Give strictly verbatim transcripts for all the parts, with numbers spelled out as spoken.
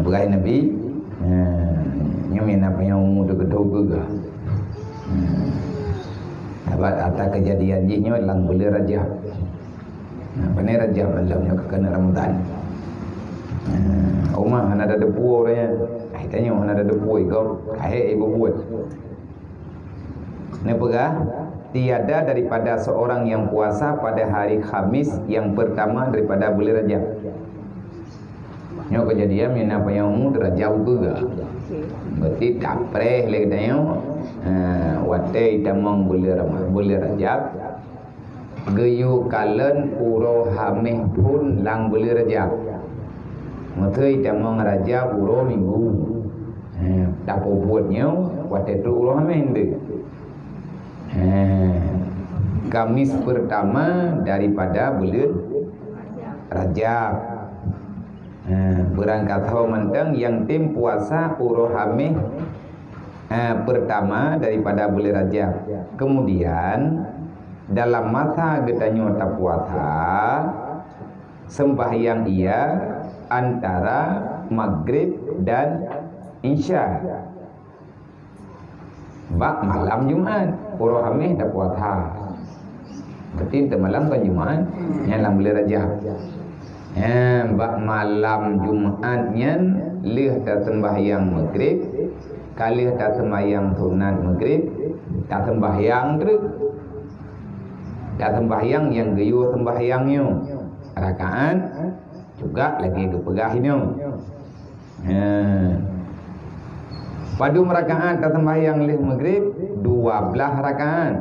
Peugah Nabi, eh, nyoe mina panyang umu teugeudong geuga. Hmm. Sabab ata keujadian jih nyoe lam buleuen Rajab. Nah, pane Rajab lam nyoe ka keuneuk Ramadan. Hmm. Uma hana ada depu ureueng nyan. Ai tanyoe hana ada depu gob, kahé ibu buet. Neupeugah, tiada daripada seorang yang puasa pada hari Khamis yang pertama daripada buleuen Rajab. Nyoe keujadian mina panyang umu derajat ukeue. Berarti tapreh lé geutanyoe, ha, watée tamong buleuen Rama-, buleuen Rajab, geuyue kalon uroe Hameh phon lam buleuen Rajab. Meuseu tamong Rajab uroe Minggu. Ha, tapeubuet nyoe watée trok uroe Hameh nyoe. Ha, Kamis pertama daripada buleuen Rajab. Ha, beurangkasoe mantong nyang tem puasa uroe Hameh, ha, pertama daripada buleuen Rajab. Kemudian, dalam masa geutanyoe tapuasa, sembahyang ia antara Maghrib dan Isya. Bak malam Jumat, uroe Hameh tapuasa. Berarti teumalam kan Jumat, nyan lam buleuen Rajab. Eh, bak malam Jumat nyan lheueh taseumbahyang Maghrib, ka lheueh taseumbahyang sunat Maghrib, taseumbahyang treuk. Taseumbahyang nyang geuyue seumbahyang nyoe, rakaat juga lagée geupeugah nyoe. Ha. Padum rakaat taseumbahyang lheueh Maghrib? Dua blaih rakaat.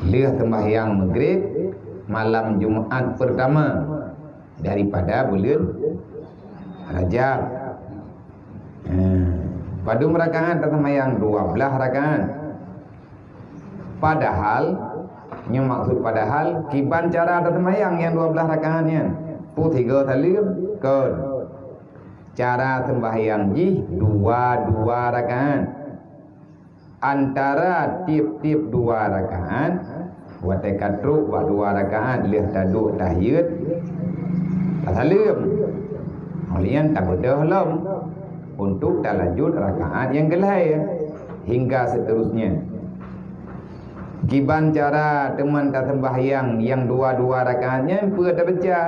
Lheueh seumbahyang Maghrib malam Jumat pertama daripada buleuen Rajab. Ha. Padum rakaat taseumbahyang? Dua blaih rakaat. Padahal, nyoe maksud padahal, kiban cara taseumbahyang nyang dua blaih rakaat nyan? Peue sigoe saleuem? Kon. Cara seumbahyang jih dua-dua rakaat. Antara tiep-tiep dua rakaat, watée ka trok bak dua rakaat lheueh taduek tahiyat, tasaleuem. Óh lheueh nyan tabeudôh lom untuk talanjut rakaat nyang keulhée, hingga seterusnya. Kiban cara teuma taseumbahyang nyang dua-dua rakaat nyan peue tabaca?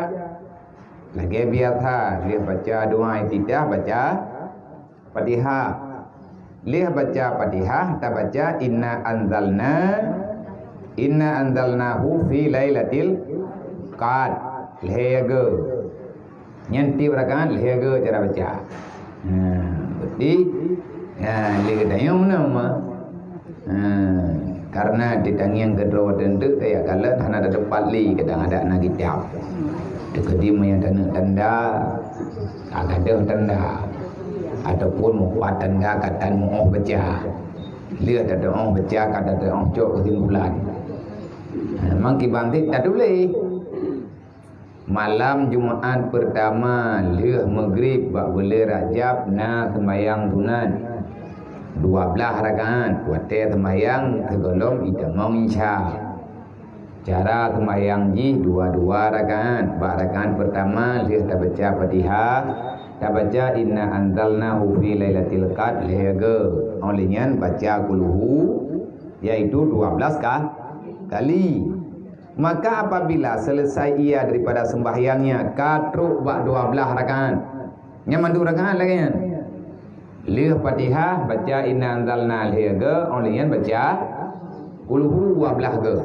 Lagée biasa, lheueh baca doa iftitah, baca Fatihah. Lheueh baca Fatihah, tabaca inna anzalna, inna anzalnahu fi lailatil qad. Lhée goe. Nyan tiep rakaat lhée goe cara baca. Ha, berarti, ha, lé geutanyoe meunan ma. Ha, karena ditangieng keudroe teunteuk, taya kalon hana teupat lé, kadang ada na kitab. Teukeudi meunyo taneuk tanda, ka gadôh tanda. Ataupun mupat tanda ka tan muoh baca. Lheueh tatuoh baca, ka tatuoh cok keusimpulan. Ha, memang kiban sit tatuléh. Malam Jumat pertama lheueh Maghrib bak buleuen Rajab na seumbahyang sunat dua blaih rakaat, watée seumbahyang sigohlom itamong Isya. Cara seumbahyang jih dua-dua rakaat. Bak rakaat pertama lheueh tabaca Fatihah, tabaca inna anzalnahu fi lailatil qad lhée goe. Óh lheueh nyan baca kulhu, yaitu dua blaih ka-, kali. Maka apabila selesai ia daripada sembahyangnya, ka trok bak dua blaih rakaat. Nyan mandum rakaat lagée nyan. Lheueh Fatihah baca inna anzalna lhée goe, óh lheueh nyan baca kulhu dua blaih goe.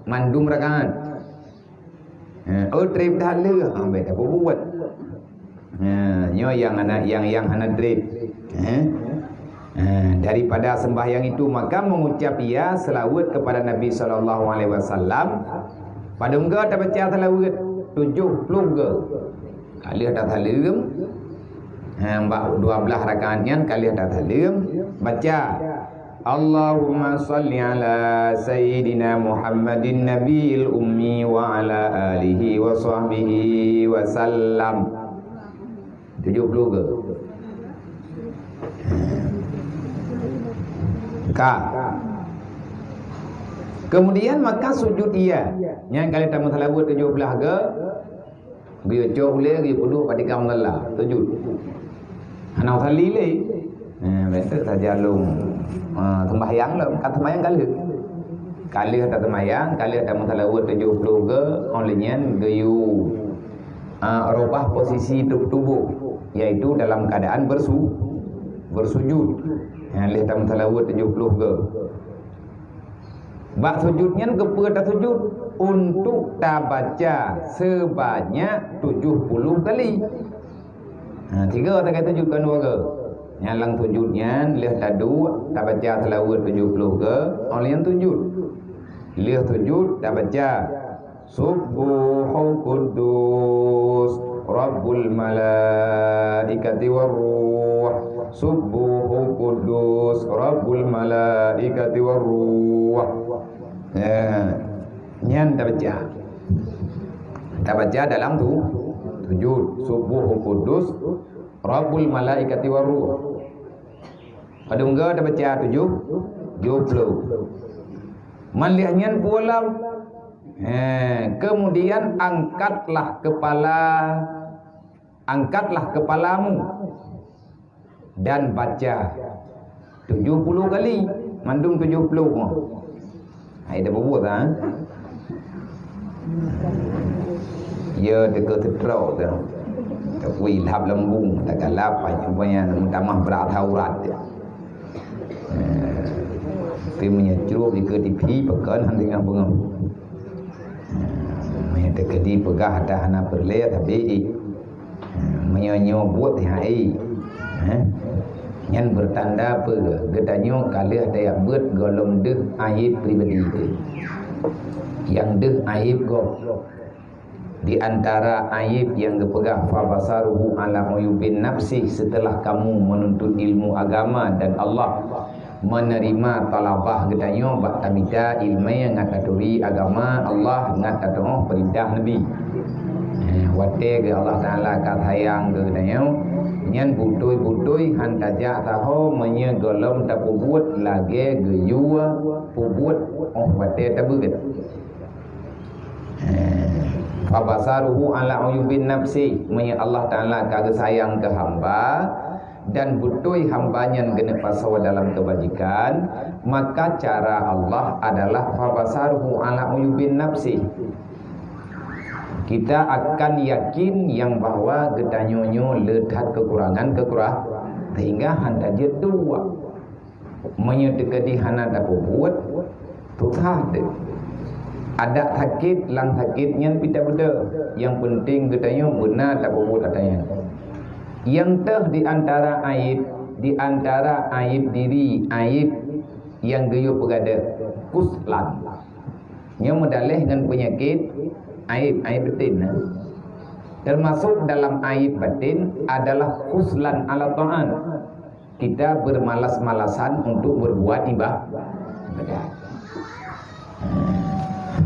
Mandum rakaat. Ha, oh, treb that lheueh, ha, beda bubuet. Ha, nyoe nyang hana, nyang, nyang hana treb. Ha? Ha, daripada sembahyang itu, maka mengucap ia selawat kepada Nabi sallallahu alaihi wasallam. Padum goe tabaca selawat? Tujoh ploh goe. Ka lheueh tasaleuem. Ha, bak dua blaih rakaat nyan ka lheueh tasaleuem, baca, Allahumma shalli ala Sayyidina Muhammadin Nabiyil Ummi wa ala alihi wa sahbihi wa sallam. Tujoh ploh goe. Ka. Kemudian maka sujud ia. Nyan ka lheueh tameusalawat tujoh blaih goe. Geuyue cok ulèe, geuyue peuduek bak tika musala, sujud. Hana usalli lé. Eh, beutôi saja lôn, ah, seumbahyang lom, ka seumbahyang ka lheueh. Ka lheueh taseumbahyang, ka lheueh tamusalaweuet tujoh ploh goe, óh lheueh nyan geuyue, ah, robah posisi tu-, tuboh, yaitu dalam keadaan bersu-, bersujud. Nyan lheueh tamusalaweuet tujoh ploh goe. Bak sujud nyan keupeue tasujud? Untuk tabaca sebanyak tujoh puluh kali. Ha, tiga sagai sujud, kon dua goe. Nyan lam sujud nyan lheueh taduek, tabaca seulaweuet tujoh ploh goe, óh lheueh nyan sujud. Lheueh sujud tabaca, "Subbuhun quddus Rabbul malaikati war ruh. Subbuhun quddus Rabbul malaikati war ruh." Ya, nyan tabaca. Tabaca dalam tu, sujud. "Subbuhun quddus Rabbul malaikati war ruh." Padum goe tabaca? Tujoh, tujoh ploh. Man lheueh nyan peue lom? Eh, kemudian angkatlah kepala, angkatlah kepalamu dan baca tujoh puluh kali, mandum tujoh puluh. Hai dah bubuet, ha? Ya, teuka seutrok tu. Tapi lhap lambung, tak galap, banyak meutamah brat aurat dia. Eh, tapi meunyoe crup di ke T V, pekan hana tengah bengong. Eh, meunyoe teuka di peugah dah hana peureulèe, tapi, eh, meunyoe nyoe buet, hai. Eh, nyan beutanda peue? Geutanyoe ka lheueh tajak beuet gohlom deuh aib pribadi teuh. Nyang deuh aib gob. Di antara aib nyang geupeugah, "Fabasaruhu ala uyubin nafsih," setelah kamu menuntut ilmu agama dan Allah menerima talabah geutanyoe bak tamita ileumèe ngat taturi agama Allah, ngat tatu'oh peurintah Nabi. Eh, watèe geu Allah Taala ka sayang keu geutanyoe, nyan beutôi-beutôi han tajak saho meunyoe gohlom tapeubuet lagèe geuyue peubuet óh watèe tabeuet. Eh, "Fabasaruhu ala uyubin nafsi." Meunyoe Allah Taala ka geusayang keu hamba dan beutôi hamba nyan geuneuk pasoe dalam keubajikan, maka cara Allah adalah "Fabasaruhu ala uyubin nafsi." Kita akan yakin nyang bahwa geutanyoe nyoe le that keukurangan-keukurangan, sehingga han tajeuet dua. Meunyoe teukeudi hana tapeubuet, susah teuh. Adak sakét, lam sakét nyan pih tabeudôh. Nyang peunteng geutanyoe beuna tapeubuet ata nyan. Nyang teuh di antara aib, di antara aib diri, aib nyang geuyue peugadôh, khuslan. Nyoe meudaléh ngon peunyakét aib, aib batin, nah. Termasuk dalam aib batin adalah khuslan ala ta'at. Kita bermalas-malasan untuk berbuat iba-, ibadat.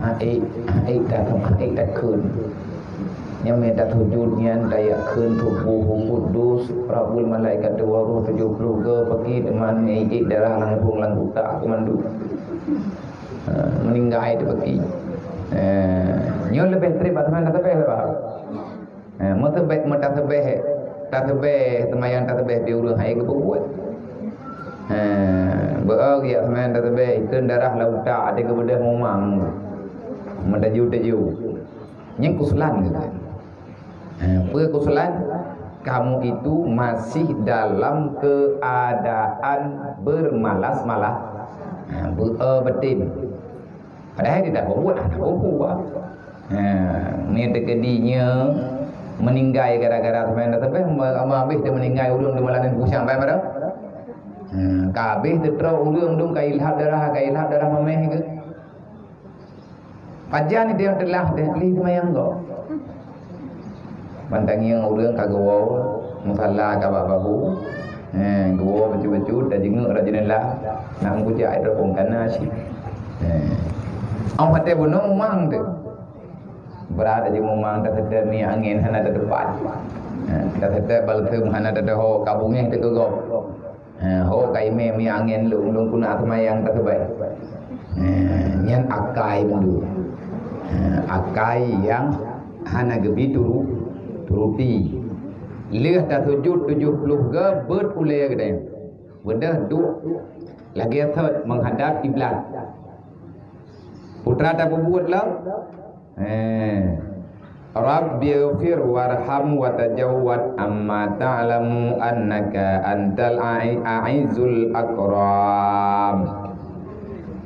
Hai, hai datang, hai takheun. Nyang mita sujud nyan tajak kheun, "Subbuhun quddus Rabbul malaikati war ruh," tujoh ploh goe, paki teuma meuiék darah langsung lam utak keumandu. Ha, meuninggai teuh paki. Ha, nyoe leubeh trép bak teuma ka leubeh, bah. Ha, meuteubèe, meutaseubaih, taseubaih, seumayang taseubaih di ureueng hai geupeubuet. Ha, beu-o geujak seumayang taseubaih, ikheun darah lam utak, até geubeudôh mumang. Meutaju-taju. Nyan khuslan geuh. Ha, peue khuslan? Kamu itu masih dalam keadaan bermalas-malas. Ha, beu-o batin. Padahai dia dah peubuet, dah peubuet. Ha, meunyoe teukeudi nyoe meuninggai gara-gara seumayang taseubaih, ma-, ma habéh teuh meuninggai ureueng di malam nyan pusang bai mara. Ha, ka habéh teuh trok ureueng dum ka ilhap darah, ka ilhap darah mamèh geuh. Pajan dia teulah deh, lé seumayang gob. Mantong nyang ureueng ka geuwoe, musala ka bak bahu. Eh, geuwoe bacut-bacut, tajeungok rot jeunela, nak meukujak ai telepon kana cit. Eh. Awak maté bunoe mumang tu. Brat aja mumang, taseutôt minyeuk angén hana tateupat. Eh, taseutôt balsem hana tateuho, ka beungéh teuh keu gob. Ha, ho ka imé minyeuk angén lôn, lôn keuneuk seumayang taseubaih. Ha, nyan akai mandum. Ha, akai nyang hana geubi turu-, Ruti. Lheueh tasujud tujoh ploh goe, beuet ulée geutanyoe. Beudôh duek lagée thot meuhadab kiblat. Peue teuma tapeubuet lom? Eh. Rabbighfir warham wa tajawwaz amma ta'lamu annaka antal a'i-, a'izul akram.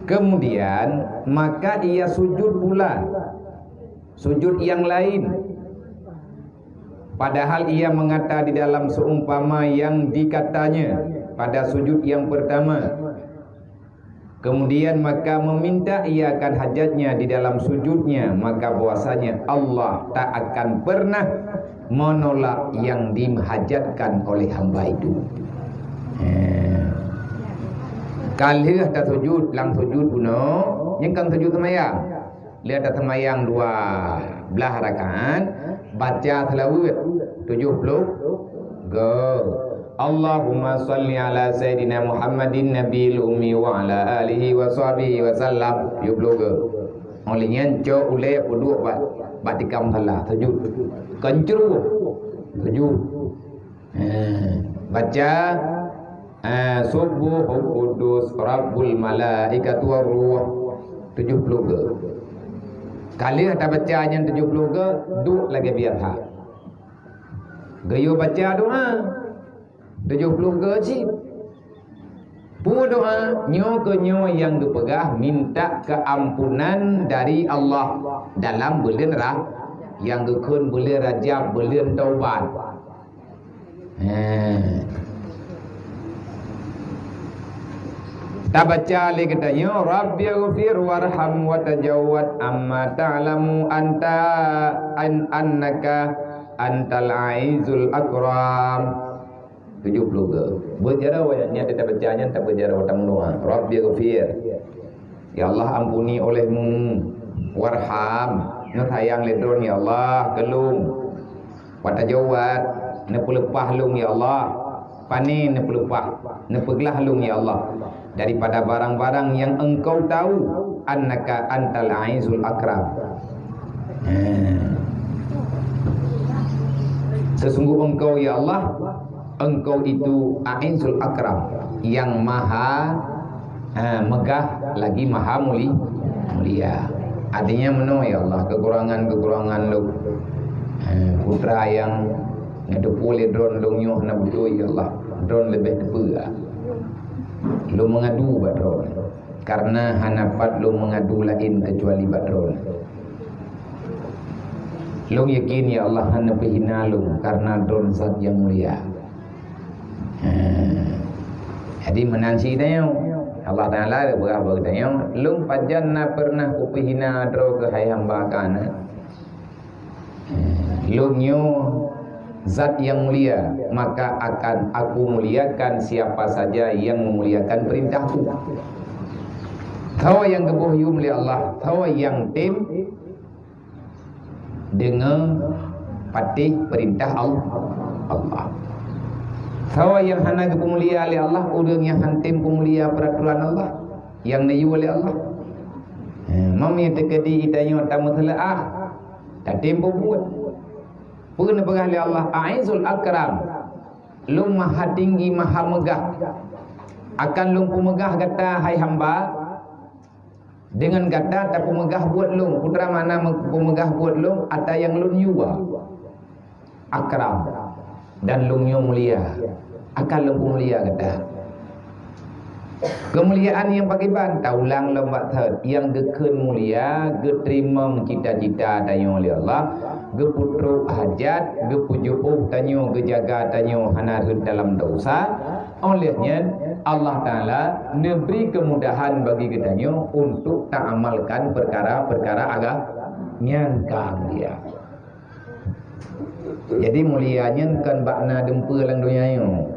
Kemudian, maka ia sujud pula sujud yang lain. Padahal ia mengata di dalam seumpama yang dikatanya pada sujud yang pertama. Kemudian maka meminta ia akan hajatnya di dalam sujudnya, maka bahwasanya Allah tak akan pernah menolak yang dihajatkan oleh hamba itu. Eh. Ka lheueh tasujud, lam sujud bunoe, nyan kan sujud seumayang. Lheueh taseumayang dua blaih rakaat, baca seulaweuet tujoh ploh goe. Allahumma shalli ala Sayyidina Muhammadin nabiyil ummi wa ala alihi wa sahbihi wa sallam, tujoh ploh goe. Óh lheueh nyan cok ulée peuduek bak, bak tikam phala, sujud. Kon cruh, sujud. Eh, baca, eh, Subbuhun Quddus Rabbul Malaikati war Ruh, tujoh ploh goe. Ka lheueh tabaca nyan tujoh ploh goe, duek lagée biasa. Geuyue baca doa tujoh ploh goe cit. Peue doa? Nyoe keuh nyoe nyang geupeugah minta keuampunan dari Allah dalam buleuen Ra-, nyang geukheun buleuen Rajab, buleuen taubat. He. Tabaca lé geutanyoe, "Rabbighfir warham wa tajawwaz amma ta'lamu anta an-, annaka antal aizul akram." Tujoh ploh goe. Beujaroe nyan tabaca nyan, tabaca watée meudoa. "Rabbighfir." Ya Allah, ampuni olehmu. "Warham." Neusayang lé droe, ya Allah, keu lôn. "Wa tajawwaz." Neupeuleupah lôn, ya Allah. Pane neupeuleupah, neupeuglah lôn, ya Allah, daripada barang-barang nyang Engkau tahu, "Annaka antal aizul akram." Nah. Sesungguh Engkau, ya Allah, Engkau itu Aizul Akram, yang maha, ha, megah lagi maha muli-, mulia. Artinya meunoe, ya Allah, kekurangan-kekurangan lôn, ha, putra nyang neuteupeue lé droe lôn nyoe hana beutôi, ya Allah. Droe leubeh teupeue. Lôn meungadu bak droe, karena hana pat lôn meungadu laén keucuali bak droe. Lôn yakin, ya Allah, hana peuhina lôn, karena droe zat nyang mulia. Ha. Jadi, meunan cit tanyoe. Allah Taala geupeugah bak geutanyoe, "Lôn pajan na peureunah kupeuhina droe keuhai hamba keu aneuk?" Lôn nyoe zat nyang mulia, maka akan Aku muliakan siapa saja yang memuliakan perintah-Ku. Soe nyang geuboh yum lé Allah, soe nyang tem deungon patéh perintah Al-, Allah. Soe nyang hana geupeumulia lé Allah, ureuëng nyang hana tem peumulia peuraturan Allah nyang neuyue lé Allah. Eh, meunyoe teukeudi tanyoe tameuseuleuah, tatem peubuet. Peue neupeugah lé Allah, "Aizul Akram." Lôn maha tinggi, maha meugah. Akan Lôn peumeugah gata, hai hamba, deungon gata tapeumeugah buet Lôn. Peue teuma makna meu-, peumeugah buet Lôn? Ata nyang Lôn yue. Akram, dan Lôn nyoe mulia, akan Lôn peumulia gata. Keumuliaan nyang pakriban? Taulang lom bak thot, nyang geukheun mulia, geuteurimong cita-cita tanyoe lé Allah, geupeutrok hajat, geupeujiôh tanyoe, geujaga tanyoe hana rhot dalam desya. Óh lheueh nyan, Allah Taala neubri keumudahan bagi geutanyoe untuk taamalkan peukara-peukara agam-, nyan ka mulia. Jadi, mulia nyan kon bak na dumpeue lam donya nyoe.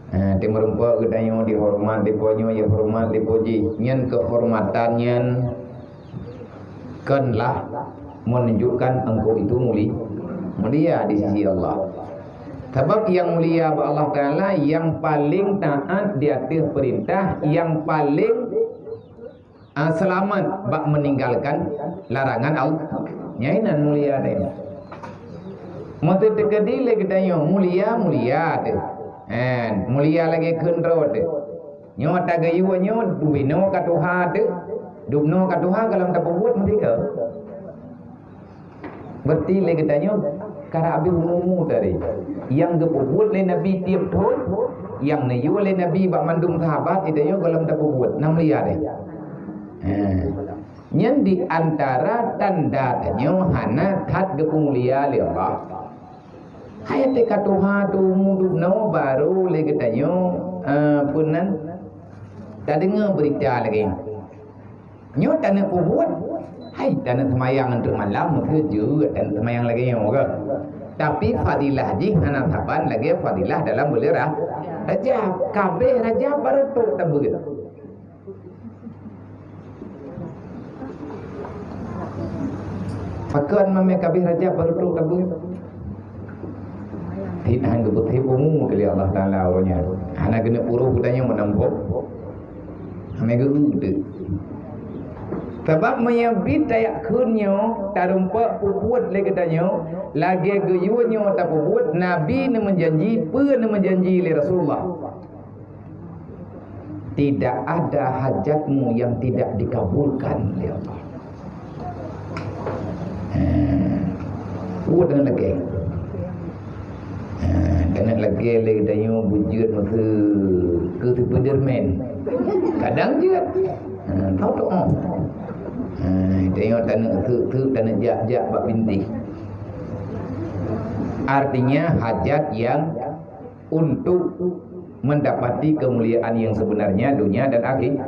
Ha, teumeureumpok geutanyoe jihoreumat lé po nyoe, jihoreumat lé po jih. Nyan keuhormatan nyan kon lah menunjukkan engkau itu muli-, mulia di sisi Allah. Sabab nyang mulia bak Allah Taala, nyang paleng taát di ateueh peurintah, nyang paleng ah, seulamat bak meuninggalkan larangan Allah. Nyan inan mulia teuh. Meuteukeudi lé geutanyoe mulia, mulia teuh. Hen, mulia lagée kheun droe teuh. Nyoe tageuyue nyoe dubinoe ka tuha teuh. Dubinoe ka tuha gohlom tapeubuet meusikeue. Berarti lé geutanyoe karab habéh umu-umu tadi. Nyang geupeubuet lé Nabi tieb thon, nyang neuyue lé Nabi bak mandum sahabat, geutanyoe gohlom tapeubuet. Na mulia deh. Hen. Nyan di antara tanda tanyoe hana that geupeumulia lé Allah. Hai teuka tuha teumu dubnoe barô lé geutanyoe, eh, peue nan, tadeungoe beurita lagée nyoe. Nyoe taneuk peubuet, hai taneuk seumayang ngon teuk malam, meukeue jeuet taneuk seumayang lagée nyoe, kan? Tapi fadilah jih hana saban lagée fadilah dalam buleuen Ra-, Rajab. Ka abéh Rajab barô trok tabeuet. Pakon mamé ka abéh Rajab barô trok tabeuet? Tieb han geupeutreb umu lé Allah Taala uroe nyan. Hana geuneuk puruh geutanyoe meunan po. Hana geu-eu teuh. Sabab meunyoe bit tajak kheun nyoe, tarumpok peubuet lé geutanyoe, lagée geuyue nyoe tapeubuet, Nabi neumeujanji, peue neumeujanji lé Rasulullah. Tidak ada hajatmu yang tidak dikabulkan lé Allah. Ha. Peue dan lagée. Ha, dan lagée lé geutanyoe beujeuet meuseu keu Spiderman. Kadang jeuet. Ha, tau tu, oh. Ha, geutanyoe taneuk seuk-seuk, taneuk jak-jak bak bintéh. Artinya hajat yang untuk mendapati kemuliaan yang sebenarnya dunia dan akhi-,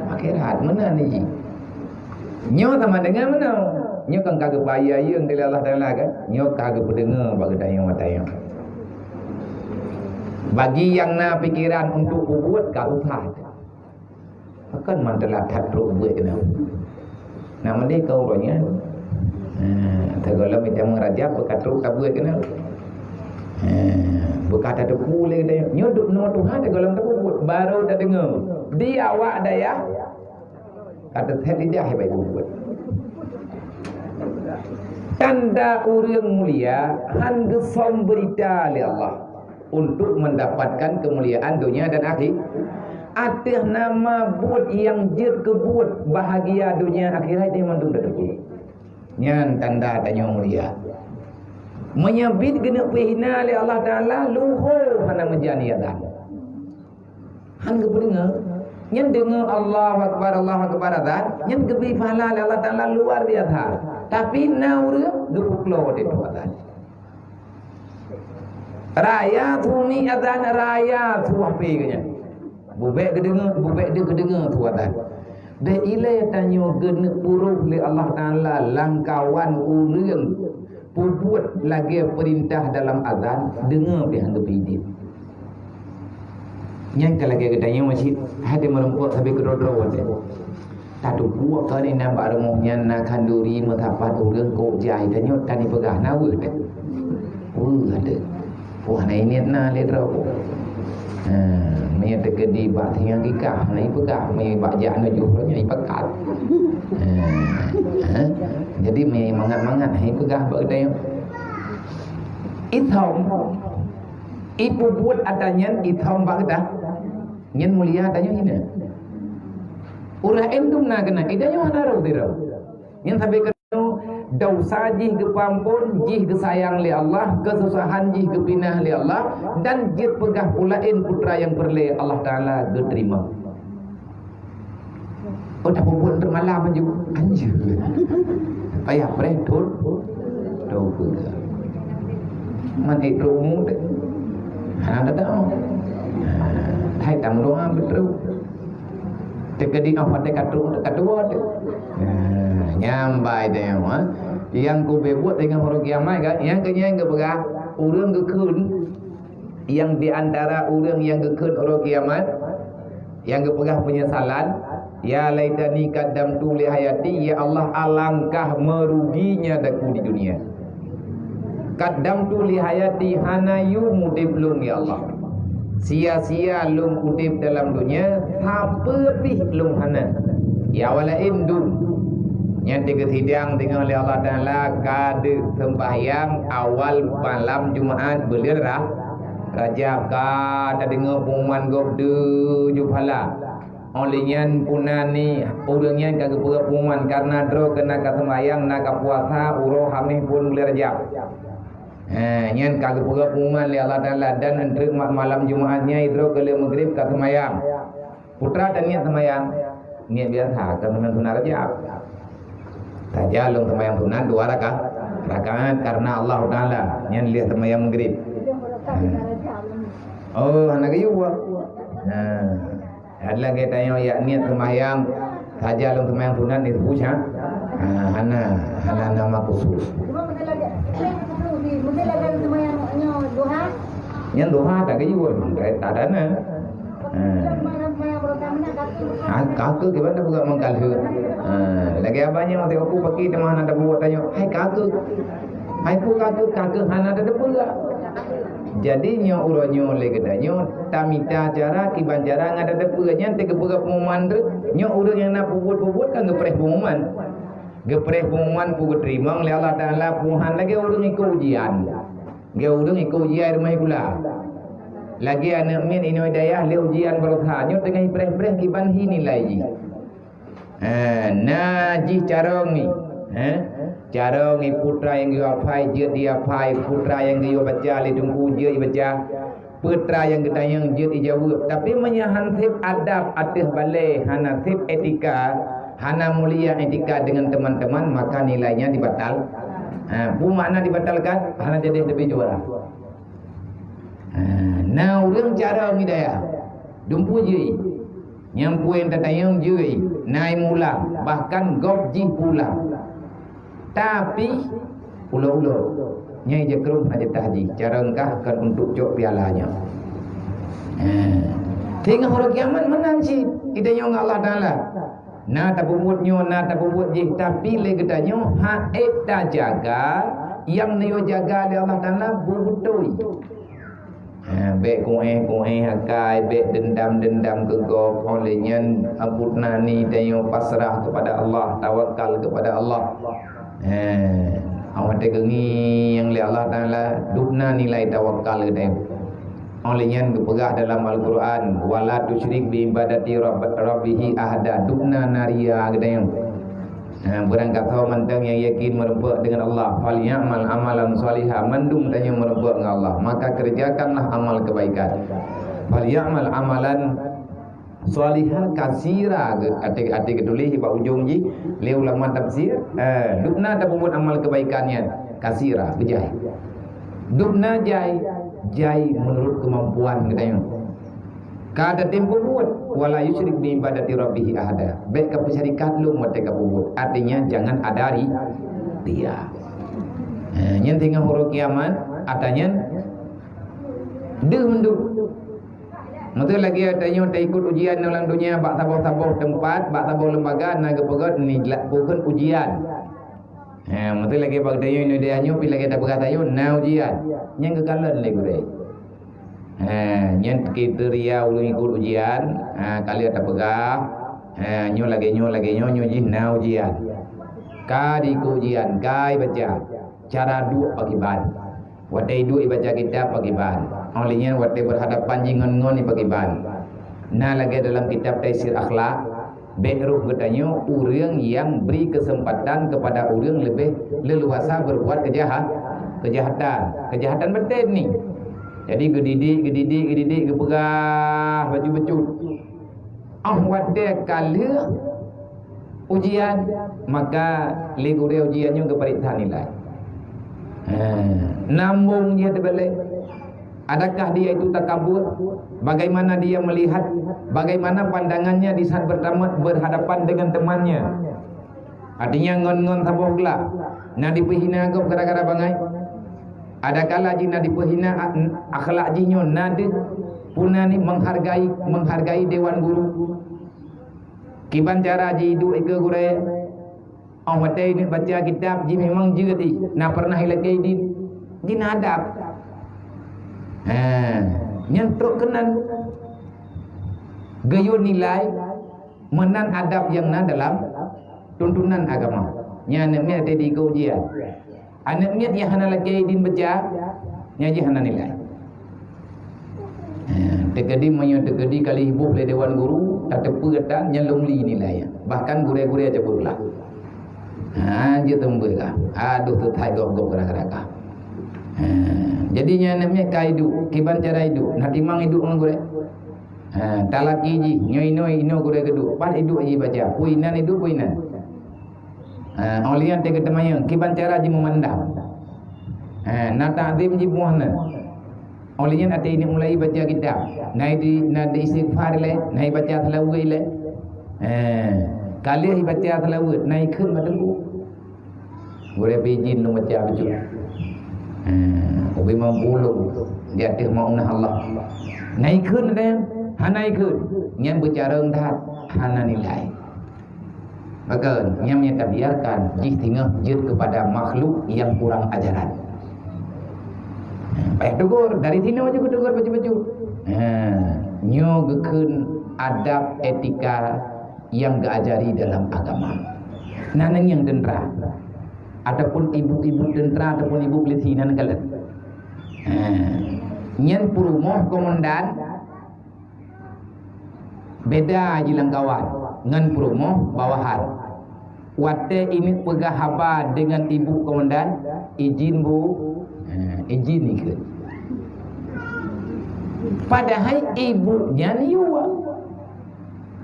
akhirat. Meunan jih. Nyoe sama dengan meunoe. Nyoe kan ka geupeuayang lé Allah Taala kan? Nyoe ka geupeudeungoe bak geutanyoe mata nyoe. Bagi nyang na pikeran untuk peubuet, ka susah. Pakon mantong that trok buet keunoe. Nak meudeh ka uroe nyan. Ha, teugohlom ita meurajab beuka trok ka buet keunoe. Ha, beuka tateupeue lé geutanyoe. Nyoe duek nyoe Tuhan teugohlom tapeubuet. Barô tadeungoe. Di awak dayah, ka teuthét lidah bak buet. Tanda ureuëng mulia han geusöm beurita lé Allah untuk mendapatkan kemuliaan dunia dan akhi-, ateueh nama buet nyang jeuet keu buet bahagia dunia akhirat nyan mandum tateupeue. Nyan tanda tanyoe mulia. Meunyoe bit geuneuk peuhina lé Allah Taala, luho hana meujan azan. Han geupeudeungoe. Nyan deungoe Allahu Akbar, Allahu Akbar azan, nyan geubri pahala lé Allah Taala luar biasa. Tapi na ureuëng geupeuklo watée tu azan. Raya sunyi azan, raya su HP geuh nyan. Bubek geudeungoe, bubek deuh geudeungoe su azan. Deh ilée tanyoe geuneuk puruh lé Allah Taala lamkawan ureuëng peubuet lagée peurintah dalam azan, deungoe pih han geupeuidin. Nyan ka lagée geutanyoe masjid, hana meurumpok sabe keudroe-droe watée. Tateupeue keuneuk na bak rumoh nyan na khanduri meusapat ureuëng kok jai tanyoe tan ipeugah na weueh teuh. Weueh teuh. Wah, na ingat na lé droe. Ha, meunyoe teukeudi bak singa kikah na ipeugah, meunyoe bak jak nujoh roh nyan ipeugah. Ha, ha. Jadi meunyoe mangat-mangat hai peugah bak geutanyoe. Ithom. Ipeubuet ata nyan ithom bak geutanyoe. Nyan mulia tanyoe hina. Ureuëng laén dum na keunan, idanyoe hana rôh sidroe. Nyan sabe keunoe desya jih geupeuamphon, jih geusayang lé Allah, keususahan jih geupinah lé Allah, dan jeuet peugah peue laén peue nyang peureulée Allah Taala geuteurimong. Oh, tapeubuet untuk malam aju. Anjir. Payah preh tur. Tur. Mati trok umu deh. Ha, dah tahu. Hai tam doa betul. Teukeudi noh patéh ka trok, ka tuwoe teuh. Ha, nyambai teuh, ha. Nyang keubeue buet teungoh uroe kiamat kan, nyang keu nyang geupeugah ureuëng geukheun. Nyang di antara ureuëng nyang geukheun uroe kiamat, nyang geupeugah peunyesalan, "Ya laitani qaddamtu li hayati, ya Allah, alangkah meuruginya daku di dunia. Qaddamtu li hayati, hana yum udeb lôn, ya Allah. Sia-sia lôn udeb dalam dunia, sapeue pih lôn hana. Ya awak laén dum." Nyan teugeusidang teungoh lé Allah Taala ka deuh seumbahyang awal malam Jumaat buleuen Ra-, Rajab, ka tadeungoe pengumuman gob tujoh phala. Óh lheueh nyan puna ni ureuëng nyan ka geupeugah pengumuman, kareuna droe keunan ka seumbahyang, na ka puasa uroe Hameh phon buleuen Rajab. Ha, nyan ka geupeugah pengumuman lé Allah Taala, dan eunteuk ma-, malam Jumaat nyan droe keu lheueh Maghrib ka seumbahyang. Putra tan niet seumbahyang, niet biasa, kan seumbahyang sunat Rajab. Saja lôn seumbahyang sunat dua raka-, rakaat karena Allah Taala, nyan lheueh seumbahyang Maghrib. Hmm. Oh, hana geuyue buat. Nah, ada lagi tanya yak niet seumbahyang, saja lôn seumbahyang sunat ni sebut ha? Ha, hana, hana nama khusus. Nyan duha tak geuyue, tak ada na. Ha. Ha, ka keuh kiban dah peugah mangkalheueh. Ha, lagèe abah nyoe watèe aku paki teuma hana tabuet tanyoe, "Hai ka keuh." Hai peue ka keuh, ka keuh hana tapeugah. Jadi nyoe uroe nyoe lé geutanyoe tamita cara kiban cara ngon tapeugah nyan teuka peugah pengumuman tu. Nyoe ureueng nyang na peubuet-peubuet kan geupreh pengumuman. Geupreh pengumuman peue geuteurimong lé Allah Taala, peuhan lagèe ureueng ikot ujian. Geu ureueng ikot ujian rumoh sikula. Lagèe aneuk miet inoe dayah lé ujian beureusaha, nyoe teungoh ipreh-preh kiban hi nilai jih. Ha, na jih carông ngi. Ha? Carông ngi putra nyang geuyue hafai jeuet dihafai, putra nyang geuyue baca lé teungku jeuet ibaca, putra nyang geutanyong jeuet ijaweueb. Tapi meunyoe han sép adab ateueh balèe, hana sép etika, hana mulia etika deungon teman-teman, maka nilainya dibatal. Ha, peue makna dibatalkan? Hana jadi leubeh juara. Ha, na ureueng cara ngi dayah, dumpeue jih. Nyang peue tatanyong jih, na imulang, bahkan gob jih pulang. Tapi ulo-ulo, nyang ija krong hana jatah jih, cara engkah kan untuk cok piala nyoe. Ha. Teungoh uroe kiamat meunan cit, geutanyoe ngon Allah Taala. Na tapeubuet nyoe, na tapeubuet jih, tapi lé geutanyoe han ék tajaga nyang neuyue jaga lé Allah Taala beutôi. Ha, bèk kuéh-kuéh akai, bèk dendam-dendam keu gob. Óh lheueh nyan, buet na ni tanyoe pasrah kepada Allah, tawakal kepada Allah. Ha, watèe geungieng lé Allah Taala, dubna nilai tawakal geutanyoe. Óh lheueh nyan geupeugah dalam Al-Qur'an, "Wa la tusyrik bi ibadati rabb-, rabbihi ahada." Dubna na ria geutanyoe. Ha, beurangkasoe mantong nyang yakin meurumpok deungon Allah, "Falyamal amalan shaliha," mandum tanyoe meurumpok ngon Allah, maka kerjakanlah amal kebaikan. "Falyamal amalan shaliha katsira," até, até geutuléh bak ujong jih lé ulama tafsir, eh, dubna tapeubuet amal kebaikan nyan katsira, beujai. Dubna jai, jai meunurot keumampuan geutanyoe. Ka tatem peubuet, "Wa la yusyrik bi ibadati rabbihi ahada." Bèk kapeusyarikat lôn watèe kapeubuet. Artinya, jangan ada ri-, ria. Eh, nyan teungoh uroe kiamat, ata nyan deuh mandum. Meuteu lagèe tanyoe taikot ujian lam donya bak saboh-saboh teumpat, bak saboh lembaga, na geupeugöt nilai peugöt ujian. Ha, meuteu lagèe bak tanyoe inoe dayah nyoe, pi lagèe tapeugah tanyoe, na ujian. Nyan geukalon lé gurèe. Ha, nyan kriteria ureueng ikot ujian, ha, ka lheueh tapeugah, ha, nyoe lagèe nyoe, lagèe nyoe, nyoe jih na ujian. Ka diikot ujian, ka ibaca. Cara duek pakriban. Watèe iduek ibaca kitab pakriban. Óh lheueh nyan watèe beurhadapan jih ngon-ngon pakriban. Na lagèe dalam kitab Taisir Akhlak, Bèk roh geutanyoe ureueng nyang bri keuseumpatan keupada ureueng leubeh leuluasa beurbuat keujaha-, keujahatan. Keujahatan batén ni. Jadi geudidik, geudidik, geudidik, geupeugah bacut-bacut. Óh watèe ka lheueh ujian, maka lé gurèe ujian nyoe geupareksa nilai. Ha, nambong jih teubalek. Adakah dia itu takabur? Bagaimana dia melihat? Bagaimana pandangannya di saat bertama-, berhadapan dengan temannya? Artinya ngon-ngon saboh glah. Na dipeuhina gob gara-gara bangai? Adakala jih na dipeuhina a-, akhlak jih nyoe na deuh puna ni menghargai, menghargai dewan guru? Kiban cara jih duek ikeue gurèe? Óh watèe ineuk baca kitab jih memang jeuet jih, na peureunah ilakèe idin, jih na adab. Ha, nyan trok keunan geuyue nilai meunan adab nyang na dalam tuntunan agama. Nyan aneuk miet teudigo ujian. Aneuk miet nyang hana lakée idin baca, nyan jih hana nilai. Ha, teukeudi meunyoe teukeudi ka lheueh iboh lé dewan guru, tateupeue tan nyan lom li nilai. Bahkan gurée-gurée cabut lah. Ha, jeuet teumbeuh lah. Aduh, teuthai gob-gob gara-gara ka. Ha, jadi nyan aneuk miet ka iduek, kiban cara iduek, na timang iduek ngon gurée. Ha, talaki jih, nyoe inoe, inoe gurée geuduek, pat iduek jih baca, peue inan iduek, peue inan. Ha, óh lheueh nyan teuka teumanyong, kiban cara jih meumandang. Ha, na takzim jih buah na. Óh lheueh nyan até ineuk mulai baca kitab. Na di, na di istighfar ilée, na ibaca seulaweuet ilée. Ha, ka lheueh ibaca seulaweuet, na ikheun bak teungku. Gurée pih jin lôn baca bacut. Ha, ubé mampu lôn di ateueh mau'unah Allah. Na ikheun deh, hana ikheun. Nyan beucarông that, hana nilai. Maka, nyan nyang tabiarkan jih singoh jeuet keupada makhluk nyang kurang ajaran. Payah tegur, dari sinoe jeuet geutegur bacut-bacut. Ha, nyoe geukheun adab etika nyang geuajari dalam agama. Na nyan nyang teuntra, ataupun ibu-ibu teuntra, ataupun ibu peulisi nan kalon. Ha, nyan peurumoh komandan, beda jilang kawan ngon peurumoh bawahan. Watée ineuk peugah haba deungon ibu komandan, "Izin, Bu." Ha, izin ikheun. Padahai ibu nyan yue.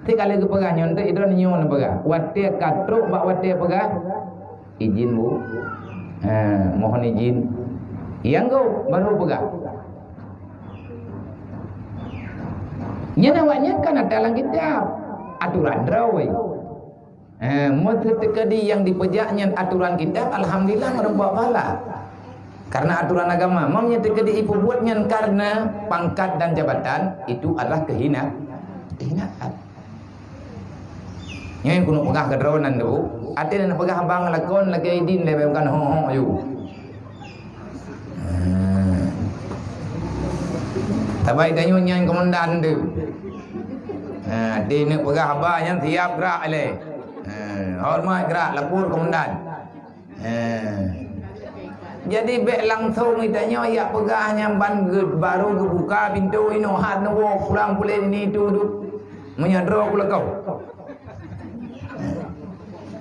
Teuka lheueh geupeugah nyoe, teuka droeneuh nyoe neupeugah. Watée ka trok bak watée peugah, "Izin, Bu." Ha, mohon izin. Nyang gob baru peugah. Nyan awaknyan kan ada lam kitab aturan droe. Eh, meuseuti keudi nyang dipeujak nyan aturan kitab, alhamdulillah, meureumpok pahala. Karena aturan agama, meunyoe teukeudi ipeubuet nyan karena pangkat dan jabatan, itu adalah kehina-, kehinaan. Nyoe keuneuk peugah keudroe nan tu, até na peugah abang lakon lagée idin lé bukan ho-ho yu. Hmm. Tabai tanyoe nyan komandan tu. Ha, di neuk peugah haba nyan siap gerak lé. Ha, horeumat gerak lapor komandan. Ha. Jadi bék langsong geutanyoe jak peugah nyan ban geu-, baru geubuka pintoe inoe hat neuwoe pulang puléh ini tu duek. Meunyoe droe ku lakoe.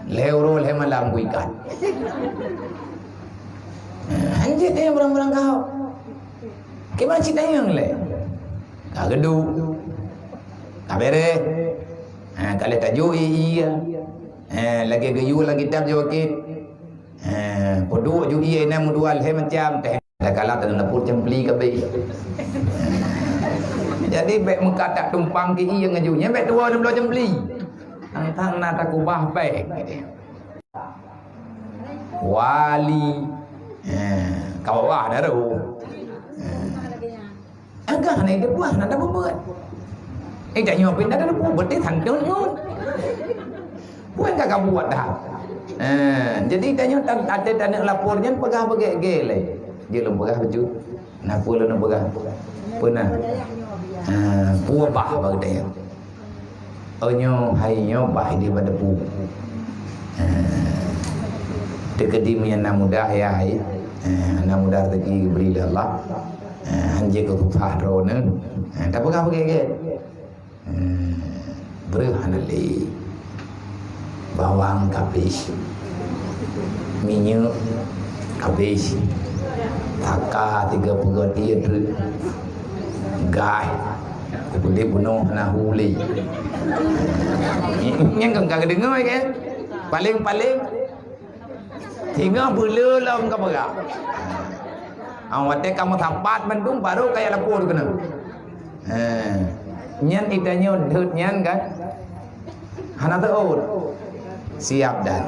Lhée uroe lhée malam ku ikat. Hanjeuet tanyong barang-barang kau. Kiban cit tanyong lé. Ka geuduek. Ka béréh. Ha, ka lhée tajok ié-ié. Ha, lagée geuyue lam kitab jawakét. Ha, peuduek ju ié na meudua lhée macam teh. Kadang-kadang teungoh neupot cempli kabeh. Jadi bék meukat tumpang keu ié ngon ju. Nyan bék tuwoe neubloe cempli. Tang-tang na takubah bék. Wali. Eh, ka bawah dah tu. Eh. Agak hana ideuh puah, hana tapeubuet. Eh, tanyoe pih hana tapeubuet, eh, santun ngon. Peue ka kabuet dah. Eh, jadi tanyoe tan-, até taneuk lapor nyan peugah beugée-gée lé. Jeuet lôn peugah bacut. Na peue lôn peugah? Peue na? Eh, peue bah bak geutanyoe? Oh, nyoe, hai nyoe bah idéh bak depu. Eh, teukeudi meunyan na mudah ya hai. Eh, na mudah rezeki geubri lé Allah. Eh, hanjeuet keu susah droeneuh. Eh, tapeugah beugée-gée. Eh, breueh hana lé. Bawang ka habéh. Minyeuk ka habéh. Taka tiga peugot ié treuk. Gas. Kupeudeh bunoe hana hu lé. Nyan kan ka geudeungoe kan? Paléng-paléng singoh beuleu lom ka peugah. Ah, watée ka meusapat mandum baru kaya lapor keunoe. Eh, nyan itanyoe deuet nyan kan? Hana teuôt. Siap dan.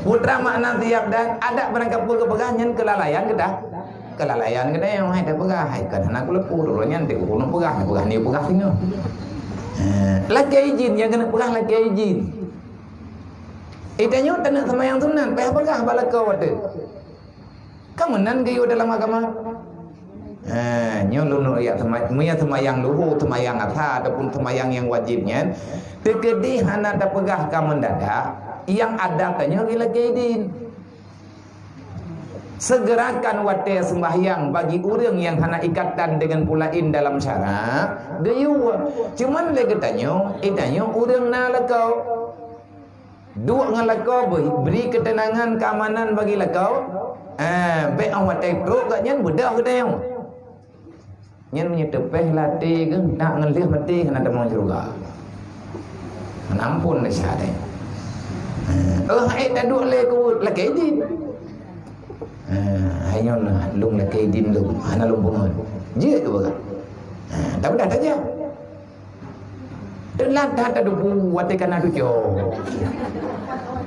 Putra makna siap dan adat barangkapeue geupeugah nyan keulalaian geudah. Keulalaian geudah nyang hai tapeugah, hai kan hana kulapor, uroe nyan teuka keuneuk peugah, peugah ni peugah singoh. Eh, lakée izin, nyang keuneuk peugah lakée izin. Itanyoe taneuk seumayang sunat, payah peugah bak lakoe watée. Ka meunan geuyue dalam agama. Ha, nyoe lôn yak sema-, meunyoe seumayang luhur, seumayang asa ataupun seumayang nyang wajéb nyan, teukeudi hana tapeugah ka mendadak, nyang ada tanyoe ilakée idin. Segerakan watée sembahyang bagi ureuëng nyang hana ikatan dengan peue laén dalam syarak, geuyue. Cuman lé geutanyoe, geutanyoe ureuëng na lakoe. Duek ngon lakoe beu-, bri keuteunangan, keamanan bagi lakoe. Ah, bék óh watée trok gobnyan beudôh geutanyoe. Nyan meunyoe teupéh lam até geuh, nak ngon lheueh maté hana tamong syeuruga. Hana ampôn desya deh. Ah, oh, hai taduek lé keu lakée idin. Ah, hai nyoe na lôn lakée idin lôn, hana lôn peungon. Jeuet keu beugat. Ah, tapi dah tajak. Teulat that tadubu watée ka na tujoh.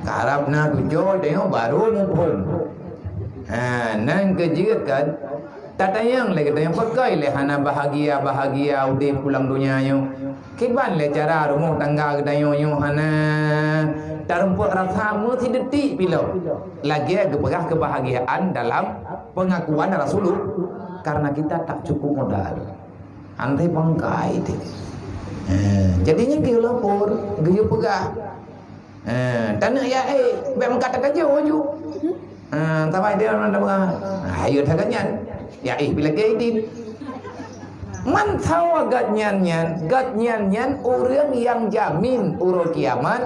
Karab na tujoh tengok baru muphom. Ha, nan keujeuet kan? Tatanyong lé geutanyoe pakon lé hana bahagia-bahagia udeb pulang donya nyoe. Kiban lé cara rumoh tangga geutanyoe nyoe hana tarumpok rasa meusidetik piloh. Lagée geupeugah kebahagiaan dalam pengakuan Rasulullah karena kita tak cukup modal. Antai bangkai teh. Eh, jadi nyan geuyue lapor, geuyue peugah. Eh, taneuk ya eh, bék meukat tatajo ju. Eh, sabai dia orang dah peugah. Ayo dah nyan. Ya eh bila ke idin. Man sawa gat nyan nyan, gat nyan nyan ureuëng nyang jamin uroe kiamat.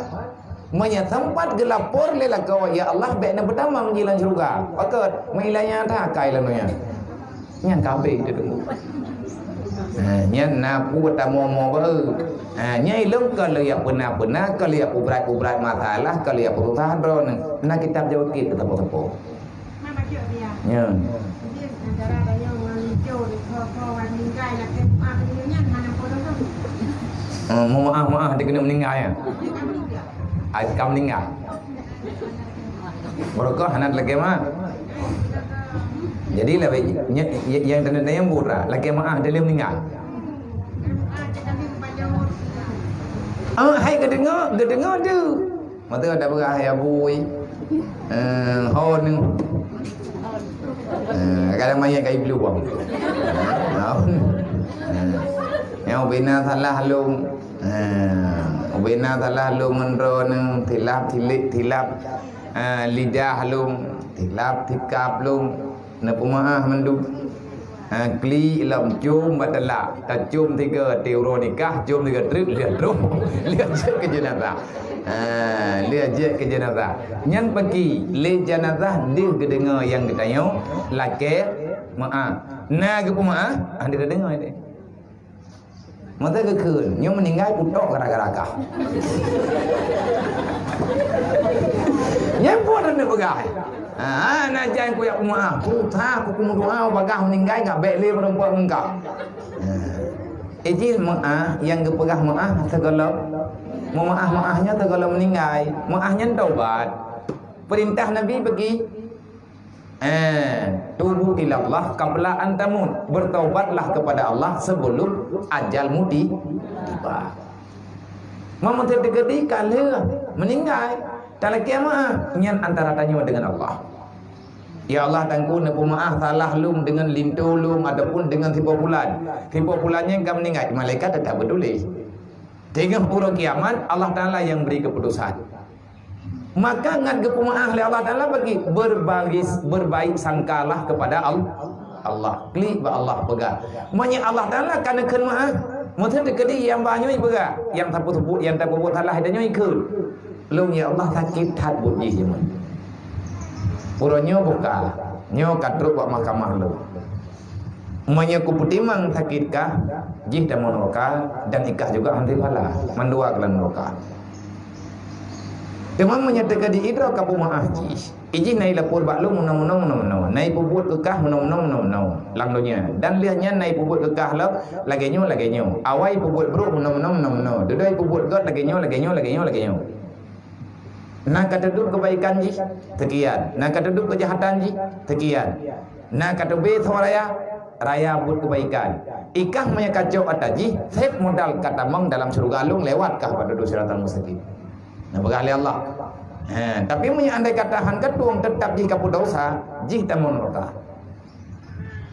Meunyoe sempat geulapor lé lakoe, "Ya Allah, bék neupeutamong jilan syeuruga." Pakon? Meuilanya that akai lom nyan. Nyan kabeh teuh. Ha, nyan na peue tamoe-moe baru. Ha, nyan ilong ka lheueh peuna-peuna, ka lheueh ubrat-ubrat masalah, ka lheueh peurusah droeneuh. Na kitab jaweueb keu sapo-sapo. Nyan. Eh, meumaah-maah di keuneuk meuninggai, ya? Ai, ka meuninggai. Meureuka hana talakée maah. Jadi, nyang tanda-tanda nyang buet, lakée maah di lheueh meuninggai. Ah, hai geudeungoe, geudeungoe tu. Mata dak peugah hai abui. Eh, ho ni. Eh, kadang maya kai belum. Nyang ubena salah lom. Eh, ubena salah lom ngon droeneuh, tilap, tilik, tilap. Eh, lidah lom, tilap, tikap lom. Neupeumaah mandum. Ha, klik lom, com bak teulak. Tacom tiga, ti uroe nikah, com tiga treuk, lheueh troh. Lheueh jeuet keu jeunazah. Ha, lheueh jeuet keu jeunazah. Nyan paki, lé jeunazah deuh geudeungoe nyang geutanyoe lakée maah. Na geupeumaah, hana tadeungoe deh. Mata geukheun, nyoe meuninggai putok gara-gara kah. Nyan buet droeneuh peugah. Ha, na jan kuyak peumaah. Putha ku kumeudoa bagah meuninggai nggak bék lé meureumpok ngon kah. Ha. Ijin maah nyang geupeugah maah teugohlom. Meumaah-maah nyan teugohlom meuninggai. Maah nyan taubat. Peurintah Nabi bagi Eh, tubu ilallah qabla an tamut. Bertaubatlah kepada Allah sebelum ajalmu di-, tiba. Meunyoe teukeudi ka lheueh meuninggai, talakée maah, nyan antara tanyoe dengan Allah. Ya Allah, Teungku, neupeumaah salah lôn dengan linto lôn ataupun dengan sipo pulan. Sipo pulan nyan ka meuninggai, malaikat teutap beutuléh. Teungoh uroe kiamat, Allah Taala nyang bri keuputosan. Maka ngat geupeumaah lé Allah Taala bagi berbaris, berbaik sangkalah kepada Al-, Allah. Klik bak Allah peugah. Meunyoe Allah Taala ka neukheun maah, meuteun teukeudi nyang banyoe peugah, nyang tapeubuet, nyang tapeubuet salah tanyoe ikheun. Lôn ya Allah sakét that buet jih nyoe. Uroe nyoe buka, nyoe ka trok bak mahkamah lôn. Meunyoe kupeutimang sakét kah, jih tamong nuraka dan ikah juga hana phala. Mandua keulan nuraka. Teuma meunyoe teukeudi idroe ka peumaah jih, ijih na ilapor bak lôn meunoe-meunoe, meunoe-meunoe. Na ipeubuet keu kah meunoe-meunoe, meunoe-meunoe lam donya. Dan lheueh nyan na ipeubuet keu kah lom lagée nyoe, lagée nyoe. Awai ipeubuet brok meunoe-meunoe, meunoe-meunoe. Dudoe ipeubuet gét lagée nyoe, lagée nyoe, lagée nyoe, lagée nyoe. Na ka teuduek keubaikan jih, teukian. Na ka teuduek keujahatan jih, teukian. Na ka teubé soe raya, raya buet keubaikan. Ikah meunyoe ka cok ata jih, sép modal ka tamong dalam syeuruga lôn lewat kah bak dudoe siratal mustaqim. Neupeugah lé Allah. He, tapi meunyoe andai kata han ka tueng, teutap jih ka peudesya, jih tamong nuraka.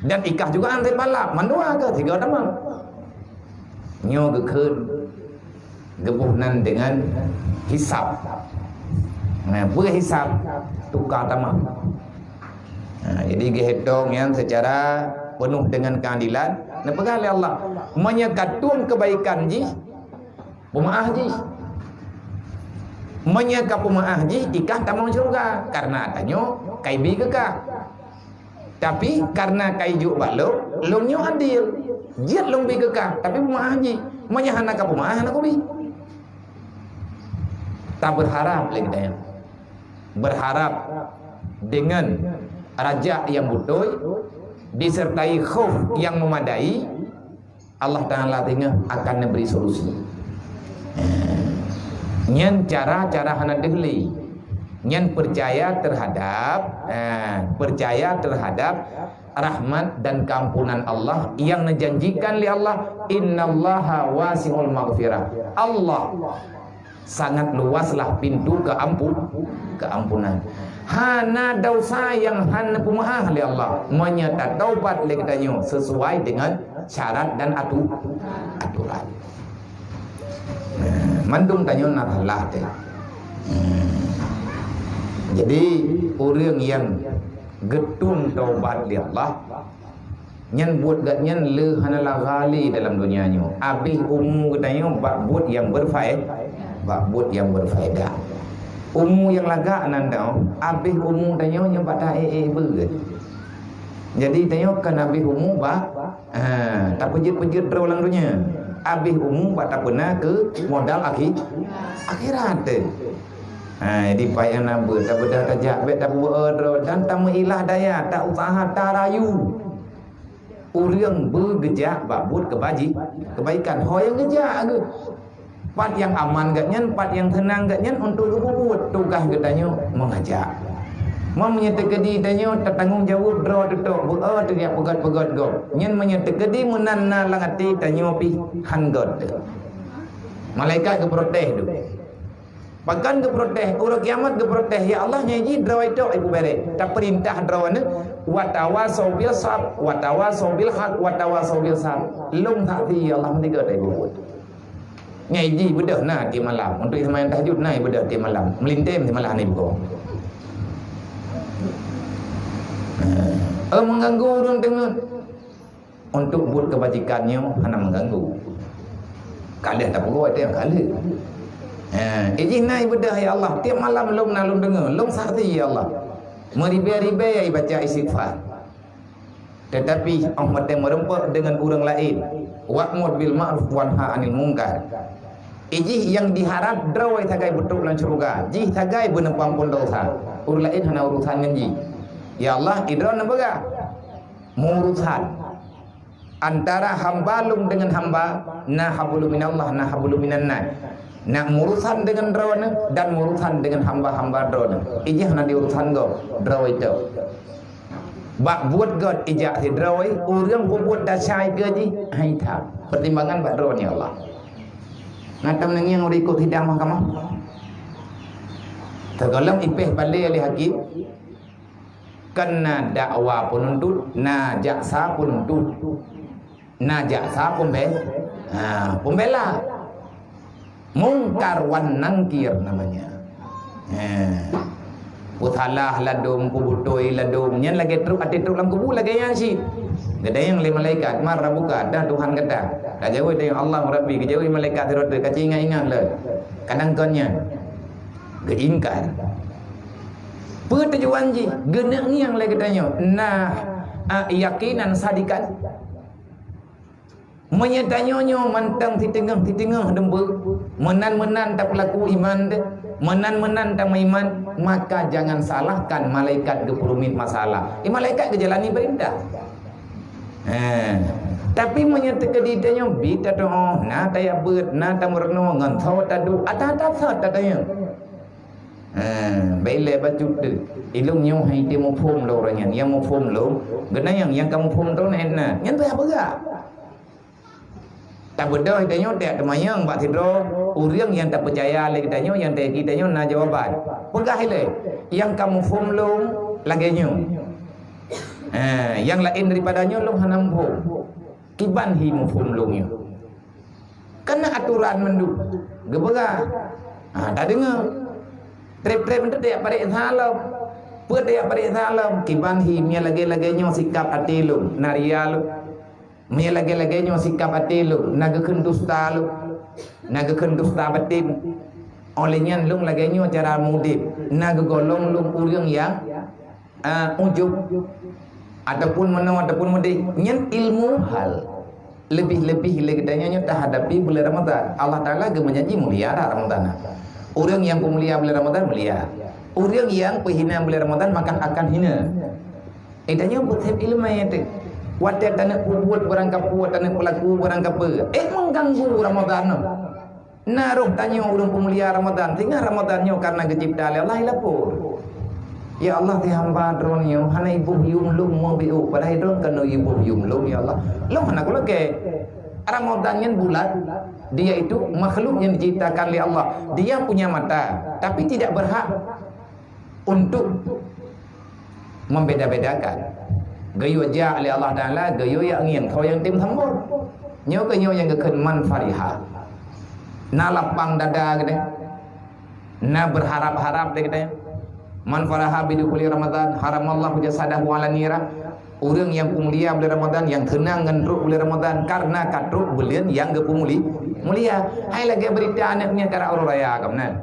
Dan ikah juga han sép balap, mandua ke tiga tamah. Nyoe geukheun geuboh nan dengan hisab. Nah, beuhisab tuka tamah. Nah, jadi geuhitong nyan secara penuh dengan keadilan. Neupeugah lé Allah, meunyoe ka tueng kebaikan jih, peumaáh jih. Meunyoe ka peumaáh jih, ikah tamong syeuruga, karena tanyoe ka ibi keu kah. Tapi karena ka ijok bak lôn, lôn nyoe adil. Jeuet lôn bi keu kah, tapi peumaáh jih. Meunyoe hana ka peumaáh, hana kubi. Tabeurharap lé geutanyoe. Berharap dengan rajak yang beutôi, disertai khauf yang memadai, Allah Ta'ala teungoh akan neubri solusi. Eh, nyan cara-cara hana deuh lé. Nyan percaya terhadap, eh, percaya terhadap rahmat dan keampunan Allah yang neujanjikan lé Allah, "Innallaha wasi'ul maghfirah." Allah sangat luaslah pintu keampun, keampunan. Hana dosa yang hana peumaáh lé Allah, meunyoe tataubat lé geutanyoe sesuai dengan syarat dan atu-, aturan. Nah, mandum tanyoe na salah teuh. Hmm. Jadi, ureuëng nyang geutueng taubat lé Allah, nyan buet geuh nyan le hana lagak lé dalam donya nyoe. Abéh umu geutanyoe bak buet nyang berfae-, bak buet nyang berfaedah. Umu nyang lagak nan teuh, abéh umu tanyoe nyoe bak taék-ék beuet. Jadi, tanyoe kan abéh umu bak, ha, tapeujeuet-peujeuet droe lam donya. Abéh umu bak tapeuna keu modal akhi-, akhirat teuh. Ha, jadi payah na beuet, tabeudah tajak, bék tapeubeue droe dan tameuilah daya, ta-usaha, tarayu. Ureuëng beugeujak bak buet keubaji-, kebaikan, ho nyang geujak geuh. Pat nyang aman geuh nyan, pat nyang seunang geuh nyan untuk geupeubuet, tugaih geutanyoe meungajak. Meunyoe teukeudi tanyoe tatanggong jaweueb droe teutôk, beu-, oh, teubiet peugét-peugét gob. Nyan meunyoe teukeudi meunan na lam até tanyoe pih han gét. Malaikat geuprotes tu. Bahkan geuprotes, uroe kiamat geuprotes, "Ya Allah, nyan jih droe tok ibu bere." Tapeurintah droe nyoe, "Wa tawasau bil sab, wa tawasau bil haq, wa tawasau bil sab." Lôn saksi, ya Allah, meusigoe ibu buet. Nyan jih beudôh na tiep malam. Untuk seumayang tahajud na ibadah tiep malam. Meulintém tiep malam ni buko. Eh, mengganggu ureuëng teungeut. Untuk buet keubajikan nyoe hana mengganggu. Ka lheueh tapeubuet teuh ka lheueh. Eh, ijih na ibadah ya Allah. Tiep malam lôn na lôn deungoe, lôn saksi ya Allah. Meuribée-ribée ibaca istighfar. Tetapi, óh watée meureumpok deungon ureuëng laén, wa'mur bil ma'ruf wanha 'anil munkar. Ijih nyang diharab droe sagai beutrok lam syeuruga, jih sagai beuneupampon desya. Ureuëng laén hana urusan ngon jih. Ya Allah, idroe neupeugah, meuurusan antara hamba lôn deungon hamba, na hablum minallah, na hablum minannas. Na meuurusan deungon droeneuh dan meuurusan deungon hamba-hamba droeneuh. Ijih hana diurusan gob, droe tok. Bak buet gét ijak sidroe, ureuëng peubuet desya keu jih, hai that. Pertimbangan bak droe nyoe Allah. Ngat tam neungieng ureuëng ikot sidang mahkamah. Teugohlom ipéh balée lé hakim, kan na dakwa peununtut, na jaksa peununtut. Na jaksa pembe-, ha, pembela. Mungkar wan Nangkir namanya. Ha. Peusalah ladôm, peubutôi ladôm. Nyan lagée trok até trok lam kubu lagée nyan cit. Geudayang lé malaikat, "Man rabbuka?" "Dah Tuhan gata." Ka jaweueb, "Allahu Rabbi." Geujaweueb malaikat sidroe teuk, ka ingat-ingat lé. Kadang kon nyan. Geuingkar. Peue tujuan jih? Geuneuk ngieng lé geutanyoe. Nah, a, yakinan sadikan. Meunyoe tanyoe nyoe mantong siteungoh-siteungoh dum beuh, meunan-meunan tapeulaku iman teuh, meunan-meunan tameuiman, maka jangan salahkan malaikat geupeurumiet masalah. Eh, malaikat geujalani peurintah. Eh, tapi meunyoe teukeudi tanyoe bi tatu'oh, na tayabeuet, na tameurunoe ngon tho taduek, ata-ata sot tatanyoe. Eh, bék ilée bacut teuh. Ilôn nyoe hai teuh muphom lôn uroe nyan, nyang muphom lôn, geutanyoe nyang ka muphom droeneuh na, nyan payah peugah. Tabeudôh tanyoe, tieb teumanyong bak sidroe ureuëng nyang tapeucaya lé geutanyoe, nyang tayaki tanyoe na jawaban. Peugah ilée, nyang ka muphom lôn lagée nyoe. Eh, nyang laén daripada nyoe lôn hana muphom. Kiban hi muphom lôn nyoe. Kana aturan mandum geupeugah. Ha, tadeungoe. Treb-treb enteuk tajak paréksa lom. Peue tajak paréksa lom? Kiban hi meunyo lagée-lagée nyoe sikab até lôn, na ria lôn. Meunyo lagée-lagée nyoe sikab até lôn, na geukheun dusta lôn, na geukheun dusta baten. Óh lheueh nyan lôn lagée nyoe cara mudeb, na geugolong lôn ureuëng nyang, ah, ujub ataupun meunoe ataupun meudeh. Nyan ilmu hal. Leubeh-leubeh lé geutanyoe nyoe tahadapi bulan Ramadhan. Allah Taala geumeujanji mulia Ramadhan. Ureuëng nyang peumulia bulan Ramadhan mulia. Ureuëng nyang peuhina bulan Ramadhan maka akan hina. Eh, tanyoe beutheb iéleumé teuh. Watée taneuk peubuet barang kapeue, taneuk peulaku barang kapeue, eh, meuganggu Ramadhan nyoe. Na roh tanyoe ureuëng peumulia Ramadhan, singoh Ramadhan nyoe kareuna geucebta lé Allah, ilapor, "Ya Allah, si hamba Droe nyoe hana iboh yuem lôn meubiôh, padahai Droe keuneuk iboh yuem lôn, ya Allah. Lôn hana kulakée." Ramadhan nyan bulan, dia itu makhluk yang diciptakan oleh Allah. Dia punya mata, tapi tidak berhak untuk membeda-bedakan. Geuyue jak lé Allah Taala, geuyue jak ngieng, soe nyang tem sambot. Nyoe keuh nyoe nyang geukheun man fariha. Na lapang dada geutanyoe. Na beurharab-harab lé geutanyoe. Man fariha bidukhuli Ramadan, haramallahu jasadahu 'alan nira. Ureuëng nyang peumulia bulan Ramadan, nyang seunang ngon trok bulan Ramadan, kareuna ka trok buleuen nyang geupeumuli-, mulia. Hai lagée beurita aneuëk miet karap uroe raya, ka meunan.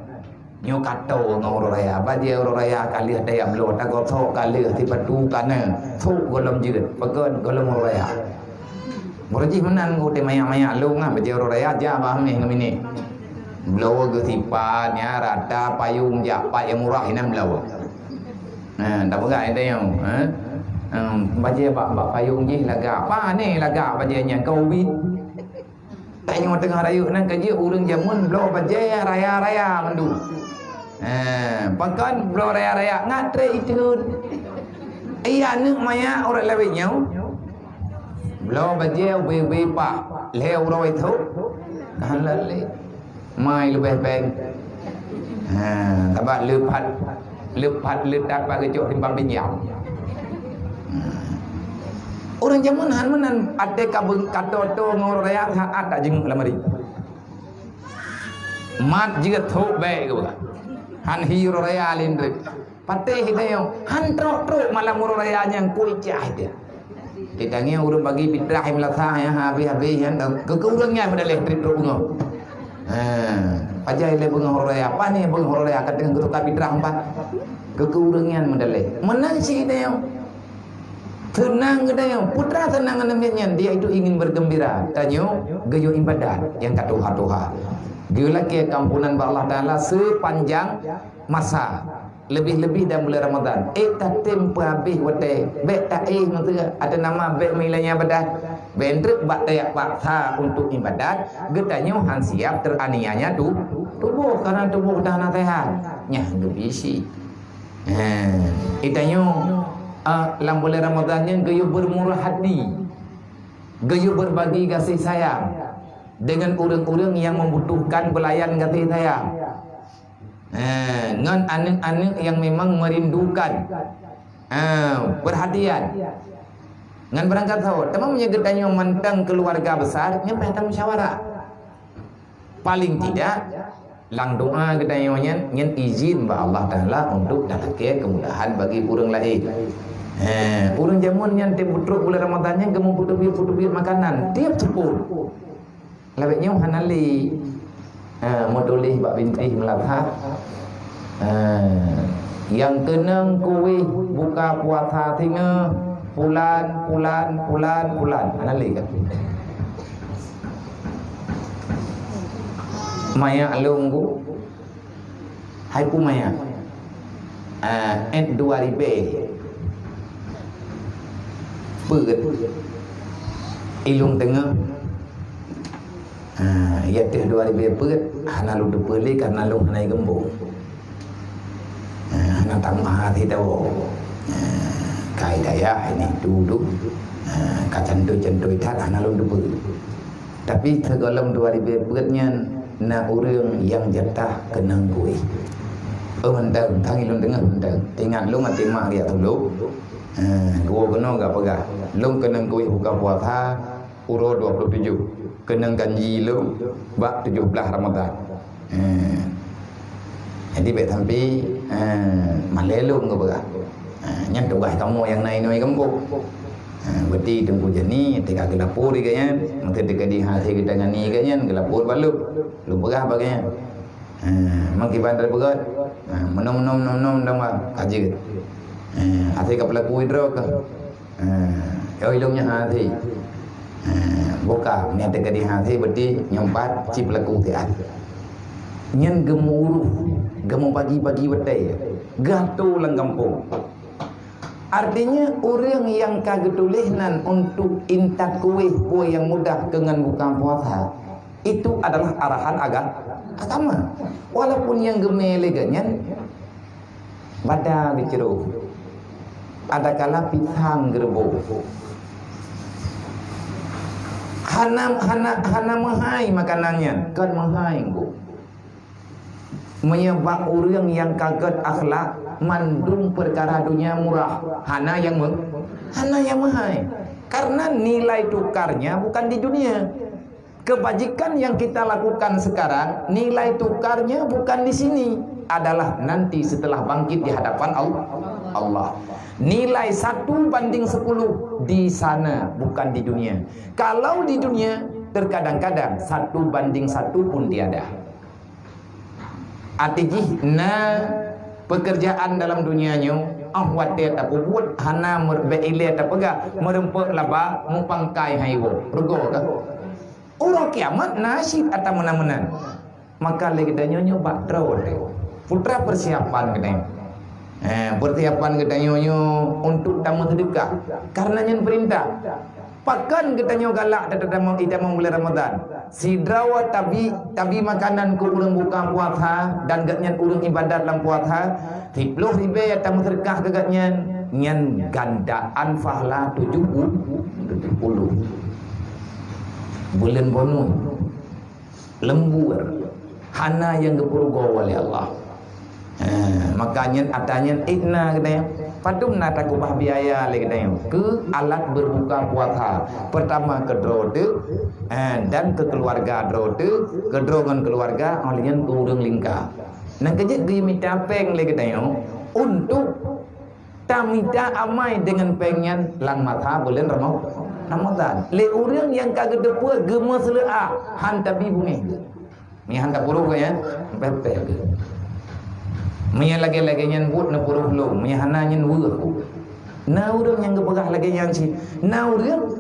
Nyoe ka toe ngon uroe raya, bajée uroe raya ka lheueh tajak bloe, tagosok ka lheueh, sipatu ka na, sôk gohlom jeuet, peugét gohlom uroe raya. Meureuh jih meunan, geutem manyak-manyak lôn, ah, bajée uroe raya jak bak hameh ngon miné. Bloe geusipat, nya rata, payong jak pat nyang murah inan bloe. Nah, tapeugah ide nyoe, eh? Em, bajée bak, bak payong jih lagak. Pane lagak bajée nyan, ka ubit. Tanyoe teungoh rayeuk nan ka jeuet ureuëng jameun bloe bajée raya-raya mandum. Eh, pakon bloe raya-raya ngat treb iteun. Iya, aneuëk manyak uroe lawét nyoe. Bloe bajée ubé-ubé pah, lhée uroe ithok. Hana lé. Mai leubeh beng. Ha, sabab le pat, le pat le that bak geucok timbang pinjam. Ha. Ureuëng jameun han meunan, até ka beu-, ka toe-toe ngon uroe raya, saát tajingeuk lam ari. Mat jeuet thok bék geuh. Han hi uroe raya lé ndeuek. Patéh geutanyoe, han trok-trok malam uroe raya nyan kucah ide. Geutanyoe ureuëng bagi fitrah meulasa nyang habéh-habéh nyan, keu, keu ureuëng nyan meudaleh trok-trok uroe. Ha, pajan lé beungoh uroe raya, pane beungoh uroe raya ka teungoh geutukar fitrah empat. Keu, keu ureuëng nyan meudaleh. Meunan cit geutanyoe. Seunang geutanyoe, putra seunang aneuk miet nyan, dia itu ingin bergembira. Tanyoe geuyue ibadat nyang ka tuha-tuha. Geuyue lakée keampunan bak Allah Taala sepanjang masa, leubeh-leubeh dalam bulan Ramadan. Ék tatem peuhabéh watée, bék taéh meuteugah ateueh nama bék meulanya ibadat. Bék treuk bak tajak paksa untuk ibadat, geutanyoe han siab teraniaya tu, tuboh, karena tuboh geutanyoe hana sehat. Nyan geubisi. He, geutanyoe, ah, lam bulan Ramadan nyan geuyue bermurah hati, geuyue berbagi kasih sayang dengan ureuëng-ureuëng nyang membutuhkan belayan kasih sayang. Eh, ngon aneuk-aneuk nyang memang merindukan, eh, perhatian. Ngon beurangkat saboh, teuma meunyoe geutanyoe mantong keuluwarga besar, nyan payah tamusyawarah. Paling tidak, lam doa geutanyoe nyan, nyan izin bak Allah Taala untuk talakée kemudahan bagi ureuëng laén. Eh, ureuëng jameun nyan tieb peutrok bulan Ramadan nyan geumeupeuteubiet-peuteubiet makanan tieb seupôt. Lawét nyoe hana lé. Ha, meutuléh bak bintéh meulakha. Ha, nyang keunong kueh buka puasa singoh, pulan, pulan, pulan, pulan. Hana lé kan? Manyak lôn ku. Hai peue manyak? Ah, ét dua ribée peuet. Ilôn teungoh. Ah, ya teuh dua ribée peuet, hana lôn teupeue lé karena lôn hana geumbong. Ah, hana tamah hati tawoe. Ah, kai dayah ini duduk. Ah, ka cantui-cantui that hana lôn teupeue. Tapi sigohlom dua ribée peuet nyan na ureuëng nyang jatah keunong kueh. Oh, mantong, tangi lôn teungoh mantong. Ingat lôn até mak riak tulok. Ha, geuwoe keunoe gak peugah, "Lôn keunong kueh buka puasa uroe dua puluh tujoh, keunong ganji lôn bak tujoh blaih Ramadhan." Ha. Jadi, bèk sampai, ha, malèe lôn geupeugah. Ha, nyan tugaih kamoe nyang na inoe gampông. Ha, berarti Teungku Jani teuka geulapor lé gobnyan, meuteudeuka di hase geutangani gobnyan, geulapor bak lôn. Lôn peugah bak gobnyan. Ha, memang kiban dari beugöt. Ha, meunoe, meunoe, meunoe, meunoe, meunoe, ka jeuet. Ha, até ka peulaku droe keuh. Ha, oi lôn nyan até. Ha, buka, nyan teuka di até, berarti nyoe pat cit peulaku siat. Nyan geumuruh, geumubagi-bagi watèe, geuatô lam gampông. Artinya, ureueng nyang ka geutuléh nan untuk intat kueh peue nyang mudah keu ngon buka puasa, itu adalah arahan aga-, agama. Walaupun nyang geumè lé gobnyan bada geucroh, adakala pisang geureuboh. Hana, hana, hana meuhai makanan nyan, kon meuhai, Bu. Meunyoe bak ureueng nyang ka gèt akhlak, mandum peukara dunia murah, hana nyang meu-, hana nyang meuhai. Karena nilai tukarnya bukan di dunia. Kebajikan yang kita lakukan sekarang, nilai tukarnya bukan di sini, adalah nanti setelah bangkit di hadapan Al-, Allah. Nilai satu banding sepuluh di sana, bukan di dunia. Kalau di dunia, terkadang-kadang satu banding satu pun tiada. Até jih na peukeurjaan dalam dunia nyoe, 'oh watèe tapeubuet hana meurbèk ilèe tapeugah, meureumpok laba, mupangkai haiwoe. Rugoe kah? Uroe kiamat na cit ata meunan-meunan. Maka lé geutanyoe nyoe bak droe teuh. Putra persiapan geutanyoe. Eh, persiapan geutanyoe nyoe untuk tameuseudeukah. Karena nyan peurintah. Pakon geutanyoe galak tatamong itamong bulan Ramadan? Sidroe tabi, tabi makanan keu ureueng buka puasa dan gobnyan ureueng ibadat lam puasa, siploh ribèe tameuseudeukah keu gobnyan, nyan gandaan pahala tujoh puluh, tujoh puluh. Buleuen bonus. Lembur, hana nyang geupeurugoe lé Allah. Ha, maka nyan ata nyan ikna geutanyoe. Padum na takeubah biaya lé geutanyoe keu alat berbuka puasa. Pertama keu droe teuh, ha, dan keu keuluwarga droe teuh, keu droe ngon keuluwarga, 'oh lheueh nyan keu ureueng lingka. Nyang keujeuet geumita péng lé geutanyoe untuk tamita amai deungon péng nyan lam masa buleuen Rama-, Ramadan. Lé ureueng nyang ka geuteupeue geumeuseuleuah, han tabi beungéh geuh. Meunyo han tapeurugoe nyan, pèh-pèh geuh. Meunyo lagèe-lagèe nyan buet neupeurugoe lôn, meunyo hana nyan weueh. Na ureueng nyang geupeugah lagèe nyan cit. Na ureueng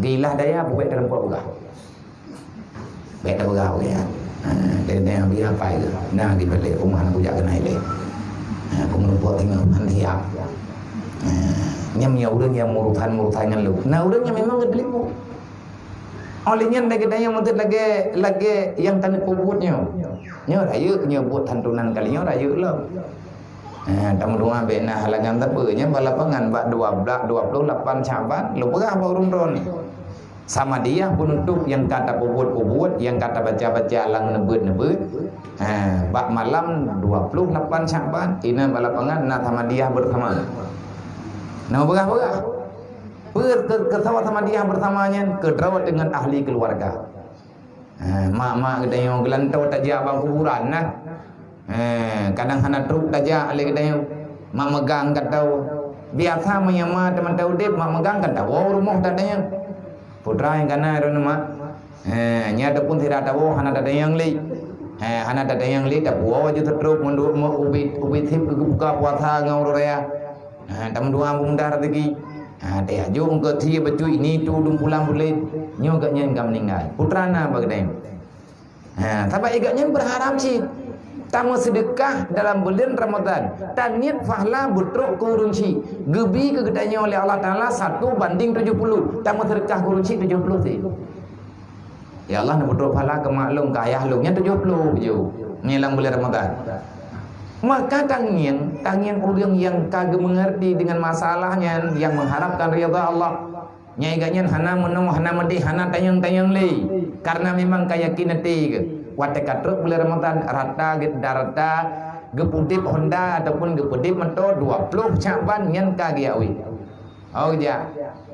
geuilah daya, bèk teurumpok peugah. Bèk tapeugah, ya. Ha, dan, dan, ya, apa itu? Nah, di balik rumah anak kujak kena ilé. Ha, aku merumpok tengok, han siap. Ha, nyam ya ureueng nyang murusan-murusan ngon lôn. Nah, ureueng nyang memang geuteulibu. 'Oh lheueh nyan lagèe tanyoe meuteut lagèe, lagèe nyang taneuk peubuet nyoe. Nyoe rayeuk, nyoe buet santunan kali nyoe rayeuk lom. Ha, tameudoa bèk na halangan sapeue. Nyan bak lapangan bak dua belas, dua puluh lapan Syaban, lôn peugah bak ureueng droeneuh. Samadiyah peunutôp nyang ka tapeubuet-peubuet, nyang ka tabaca-baca lam neubeuet-neubeuet. Ha, bak malam dua puluh lapan Syaban, inan bak lapangan na samadiyah bersama. Na peugah-peugah. Peue keu-, keu sawa samadiyah bersama nyan, keu droe deungon ahli keuluwarga. Ha, mak-mak geutanyoe geulantoe tajak bak kuburan nah. Eh, kadang hana trok tajak lé geutanyoe. Mak meugang geutanyoe. Biasa meunyo ma teumantong udép, mak meugang kan tawoe rumoh tatanyong. Putra nyang kana droeneuh mak. Eh, nyan ataupun sira tawoe hana tatanyong lé. Eh, hana tatanyong lé, tapuwoe aju seutrok meunduek meu ubit, ubit sép keu buka puasa ngon uroe raya. Eh, tameudoa mudah rezeki. Eh, tajak jok keu sie bacut ini tu dum pulang bulet. Nyoe geuh nyan ka meuninggai. Putra na bak geutanyoe. Ha, sabab gobnyan berharap cit. Tameuseudeukah dalam buleuen Ramadhan, taniet pahala beutrok keu ureueng chik. Geubi keu geutanyoe lé Allah Taala satu banding tujoh puluh. Tameuseudeukah keu ureueng chik tujoh puluh sit. Ya Allah, neubeutrok pahala keu mak lôn, keu ayah lôn, nyan tujoh puluh ju. Nyan lam buleuen Ramadhan. Maka tangieng, tangieng ureueng nyang ka geumeungerti deungon masalah nyan, nyang mengharapkan ridha Allah. Nyang gobnyan hana meunoe, hana meudeh, hana tanyong-tanyong lé, karena memang ka yakin até geuh. Watée ka trok buleuen Ramadhan, rata geuh, rata Geupeudeb Honda ataupun geupeudeb moto, dua ploh Syaban nyan ka geujak wéh. Oh, geujak.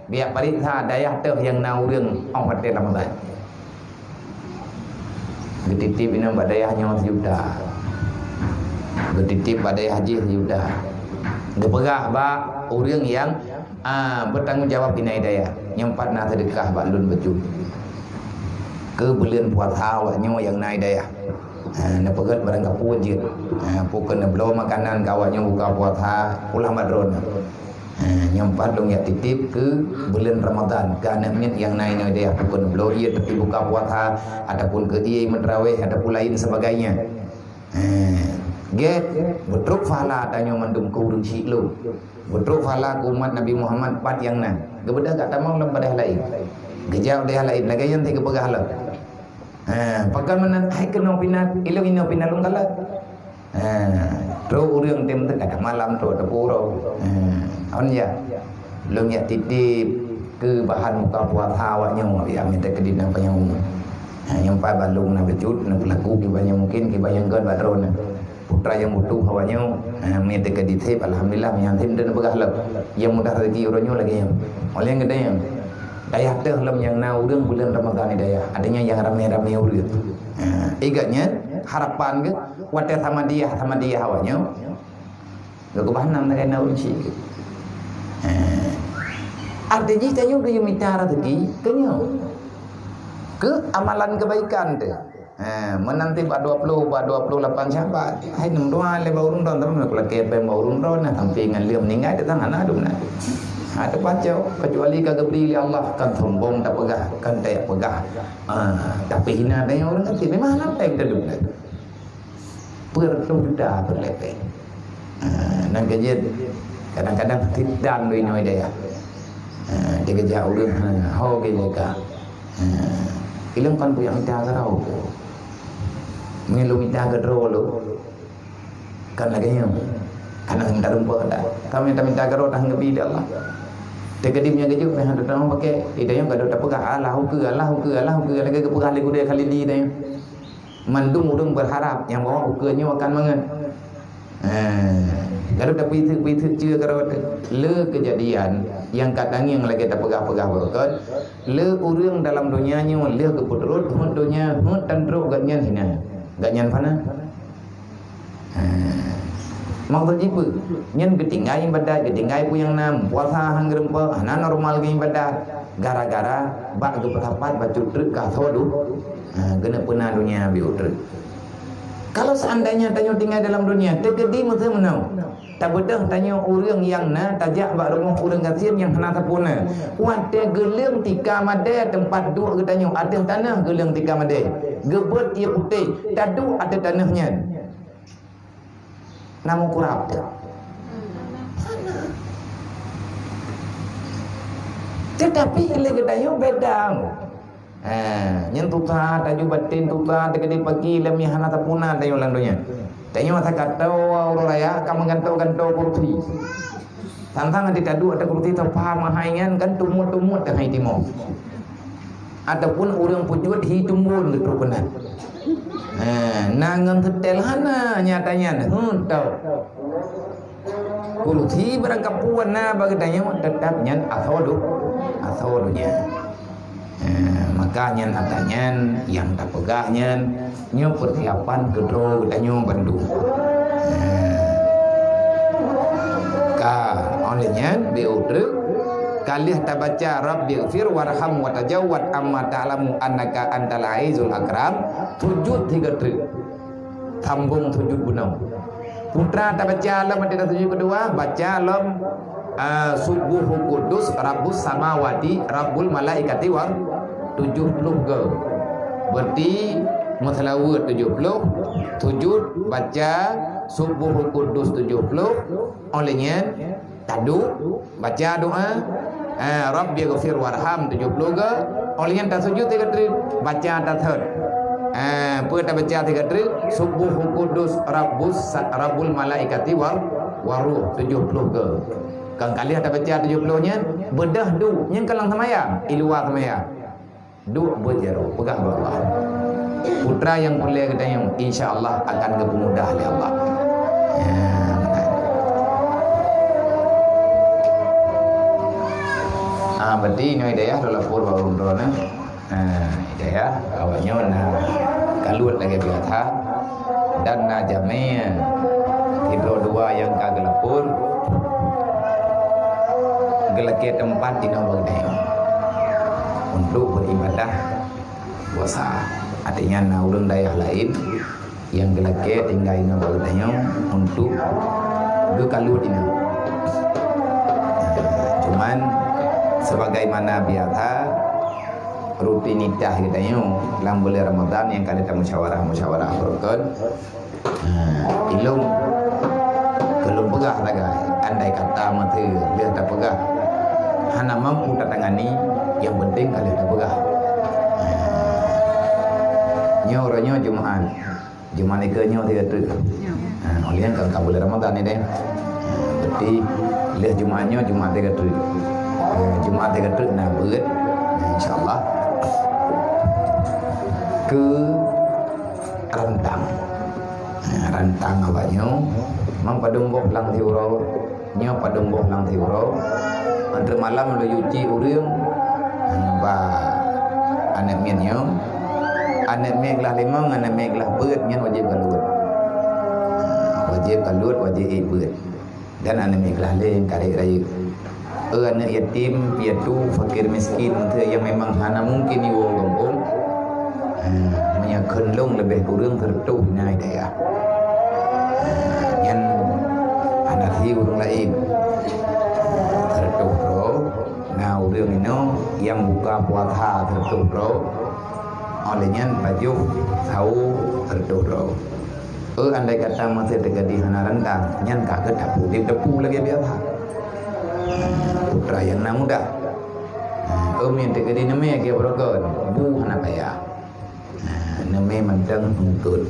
Geujak pareksa dayah teuh nyang na ureuëng óh watée Ramadhan. Geutitip inong bak dayah nyoe sijuta. Geutitip bak dayah jih sijuta. Geupeugah bak ureuëng nyang, ah, bertanggung jawab inai dayah. Nyang pat na seudeukah bak lôn bacut. Keu buleuen puasa awak nyoe nyang na dayah. Ha, neupeugét barang kapue jeuet. Ha, peu keuneubloe makanan keu awak nyoe buka puasa, pulang bak droeneuh. Ha, nyang pat lôn jak titip keu buleuen Ramadhan, keu aneuk miet nyang na inoe dayah, peu keuneubloe ié teupeu buka puasa, ataupun keu ié meuterawéh, ataupun lain sebagainya. Ha, gét, beutrok pahala tanyoe mandum keu ureuëng syiek lôn. Beutrok pahala keu umat Nabi Muhammad pat nyang na. Geubeudôh gata tamong lam badaih laén. Geujak u dayah laén, lagée nyan teuh geupeugah lom. Ha, pakon meunan hai keunoe pih na, ilong inoe pih na lôn kalon. Ha, trok ureuëng tem teuka malam trok teupuro. Ha, on ya. Lôn jak titip keu bahan buka puasa awak nyoe, ya, minta keu dinan panyang. Ha, nyang pat bak lôn na bacut, na peulaku kiban nyang mungkin, kiban nyang gét bak droeneuh. Putra nyang butuh awak nyoe, ha, minta keu ditip, alhamdulillah, nyang tem teuh neupeugah lom. Nyang mudah rezeki uroe nyoe lagée nyoe. Oleh geutanyoe, dayah teuh lom nyang na ureuëng buleuen Ramadhan di dayah. Artinya nyang ramé-ramé ureuëng. Ha, igat nyan harapan geuh watée Samadiyah, Samadiyah awak nyoe. Geukeubah nam lagée na ureuëng syiek. Ha. Arti jih tanyoe geuyue mita rezeki keu nyoe. Keu amalan kebaikan teuh. Ha, meunan teuh bak dua ploh, bak dua ploh lapan Syaban. Hai, neumeudoa lé bak ureuëng droe, tapi meukeu lakée péng bak ureuëng droe, nah, sampai ngon lheueh meuninggai, teuh hana dum na. Ha, teupaco, kecuali ka geubri lé Allah, kan sombong tapeugah, kan tayak peugah. Ha, tapi hina tanyoe ureuëng até, memang hana péng teuh dum na. Peuet reutôh juta peuet lé péng. Ha, nyan keuh jeuet, kadang-kadang tidan lôn inoe dayah. Ha, dia geujak ureuëng, ha, ho geuh leka. Ha, ilong kon peue nyang mita keudroe. Meunyoe lôn mita keudroe lôn, kan lagée nyoe. Kana mita rumpok dah. Ka mita-mita keudroe dah ngeubri lé Allah. Teukeudi meunyoe geujok, meuhan teutama pakai. Ida nyang ka dok tapeugah, "Allah ukeue, Allah ukeue, Allah ukeue." Lagée geupeugah lé gurée Khalidi tadi. Mandum ureuëng berharap nyang bahwa ukeue nyoe akan mangat. Eh, lalu tapi itu, itu cia karo le kejadian nyang ka tangieng lagée tapeugah-peugah beureukat, le ureuëng dalam donya nyoe lheueh geupeuturot heuet donya heuet tan trok gobnyan hina, gobnyan fana. Eh, maksud jih peue? Nyan geutinggai ibadat, geutinggai peue nyang na, puasa han geureumpok, hana normal geuibadat. Gara-gara bak geupeusapat bacut treuk ka tho du-, ha, geuneuk peuna donya biôh treuk. Kalau seandainya tanyoe tinggai dalam donya, teukeudi meuseu meunoe, tabeudôh tanyoe ureuëng nyang na tajak bak rumoh ureuëng gasien nyang hana sapeue na. Watée geuleueng tika madé teumpat duek geutanyoe, ateueh tanoh geuleueng tika madé, geubeuet ié putéh, taduek ateueh tanoh nyan. Na meukurab teuh. Tetapi lé geutanyoe beda. Eh, nyan tusa, taju baten tusa, teukeudi pagi lé mie hana tapuna tanyoe lam donya. Tanyoe asa gato uroe raya ka meuganto-ganto kursi. Sang-sang di tadu ada kursi teupah mahai nyan kan tumut-tumut teuhai timoh. Ataupun ureuëng peujeuet hi tumbon geutrok keunan. Ha, na ngon seutèl hana nyata nyan. Heuet tau. Kursi barangkapeue na bagi tanyoe teutap nyan asoe du-, asoe donya. Ha, maka nyan ata nyan nyang tapeugah nyan Nyoe peusiapan keudroe geutanyoe bandum. Ka, óh lheueh nyan, beu treuk, ka lheueh tabaca, "Rabbighfir warham wa tajawwaz amma ta'lamu annaka antal azizul akram," sujud tiga treuk. Sambong sujud bunoe. Putra tabaca lom, até tasujud keudua, baca lom, ah, "Subbuhu Quddus Rabbus Samawati Rabbul Malaikati war," tujoh ploh go. Berarti meuseulaweuet tujoh ploh, sujud baca "Subbuhu Quddus" tujoh ploh, óh lheueh nyan taduek, baca doa, eh, "Rabbighfir warham" tujoh ploh go, óh lheueh nyan tasujud tiga treuk, baca tasahut. Eh, peue tabaca tiga treuk, "Subbuhu Quddus Rabbus sa-, Rabbul Malaikati war, Waruh" tujoh ploh go. Kan ka lheueh tabaca tujoh ploh nyan, beudôh duek, nyan ka lam seumayang, i luwa seumayang. Duek beuet jaroe, peugah bak Allah. Putra nyang peureulèe geutanyoe, insya Allah akan geupeumudah lé Allah. Ah, berarti inoe Hidayah lôn lapor bak ureueng droeneuh. Ah, Hidayah, awaknyoe na kaluet lagèe biasa dan na jamèe sidroe dua nyang ka geulapor geulakèe teumpat inoe bak geutanyoe untuk beribadah puasa. Artinya na ureueng dayah laén nyang geulakèe tinggai inoe bak geutanyoe untuk geukaluet inoe. Cuman sebagaimana biasa rutinitas geutanyoe lam buleuen Ramadhan nyang ka lheueh tamusyawarah-musyawarah rukon, ha, ilôn keu lôn peugah sagai, andai kata meusé lheueh tapeugah hana mampu tatangani, nyang penting ka lheueh tapeugah. Ha, nyoe uroe nyoe Jumat. Jumat nikeue nyoe tiga treuk. Ya. Ha, oleh nyan ka, ka buleuen Ramadhan ni deh. Ha, berarti lheueh Jumat nyoe, Jumat tiga treuk. Ha, Jumat tiga treuk na beuet. Ha, insyaallah. Keu rantang. Ha, rantang awaknyoe, mang padum boh lam siuroe. Nyoe padum boh lam siuroe, antreuk malam laju cit ureueng, ba aneuk miet nyoe, aneuk miet glah limong, aneuk miet glah peuet nyan wajéb kaluet. Wajéb kaluet, wajéb ék peuet. Dan aneuk miet glah lhèe ka rayeuk-rayeuk. Eu aneuk yatim, piatu, fakir miskin, meusé nyang memang hana mungken jiwoe u gampông, ha, meunyoe kheun lôn leubeh kureueng seureutôh na Hidayah. Ha, nyan hana si ureueng laén. Ha, seureutôh droe, na ureueng inoe nyang buka puasa seureutôh droe, óh lheueh nyan pajoh sawo seureutôh droe. Eu, andai kata meusé teukeudi hana rantang, nyan ka keuh tapeuudép depu lagèe biasa. Putra nyang na muda. Eu, meunyoe teukeudi neumè lagèe beurokon, bu hana payah. Neumè mantong eungkôt.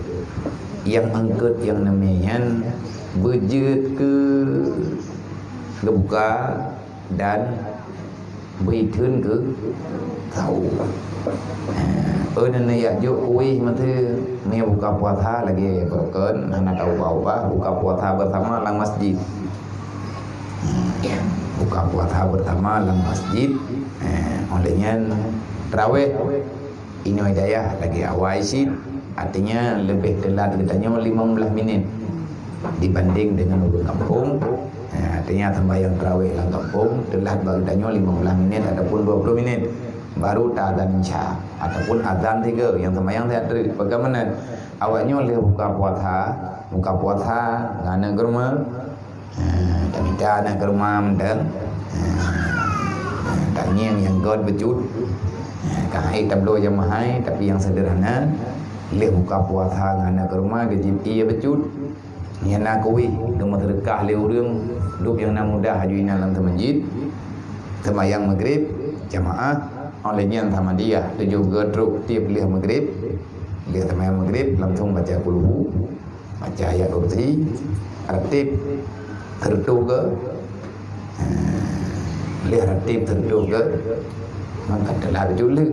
Nyang eungkôt nyang neumè nyan beujeuet keu geubuka dan bri theun keu sawo. Eh, ôn neujak jok kueh meusé, meunyoe buka puasa lagèe beurokon, hana taubah-ubah, buka puasa beusama lam masjid. Buka puasa beusama lam masjid, eh, óh lheueh nyan taraweh. Inoe Hidayah lagèe awai cit, artinya leubeh teulat geutanyoe limong blah minit dibanding dengan ureueng gampông. Eh, artinya sembahyang tarawih lam gampông teulat bak geutanyoe limong blah minit ataupun dua puluh minit, baru ta azan Isya ataupun azan tiga nyang sembahyang siat treuk. Bagaimana awaknyoe lheueh buka puasa, buka puasa ngon aneuk keuruma, Ha, tamita aneuk keuruma mantong. Ha, tangieng nyang göt bacut. Ha, keuhai tabloe nyang meuhai, tapi nyang seudeurhana, lheueh buka puasa ngon aneuk keuruma geujieb ié bacut. Nyang na kueh, geumeuseudeukah lé ureueng, dub nyang na muda haju inan lam teumeujid. Seumayang Maghrib, jamaah, óh lheueh nyan Ahmadiyah, tujoh goe trok tieb lheueh Maghrib. Lheueh seumayang Maghrib, langsong baca Qul Hu. Baca ayat kursi, ratib seureutôh goe. Ha, lheueh ratib seureutôh goe, maka teulat bacut lheueh.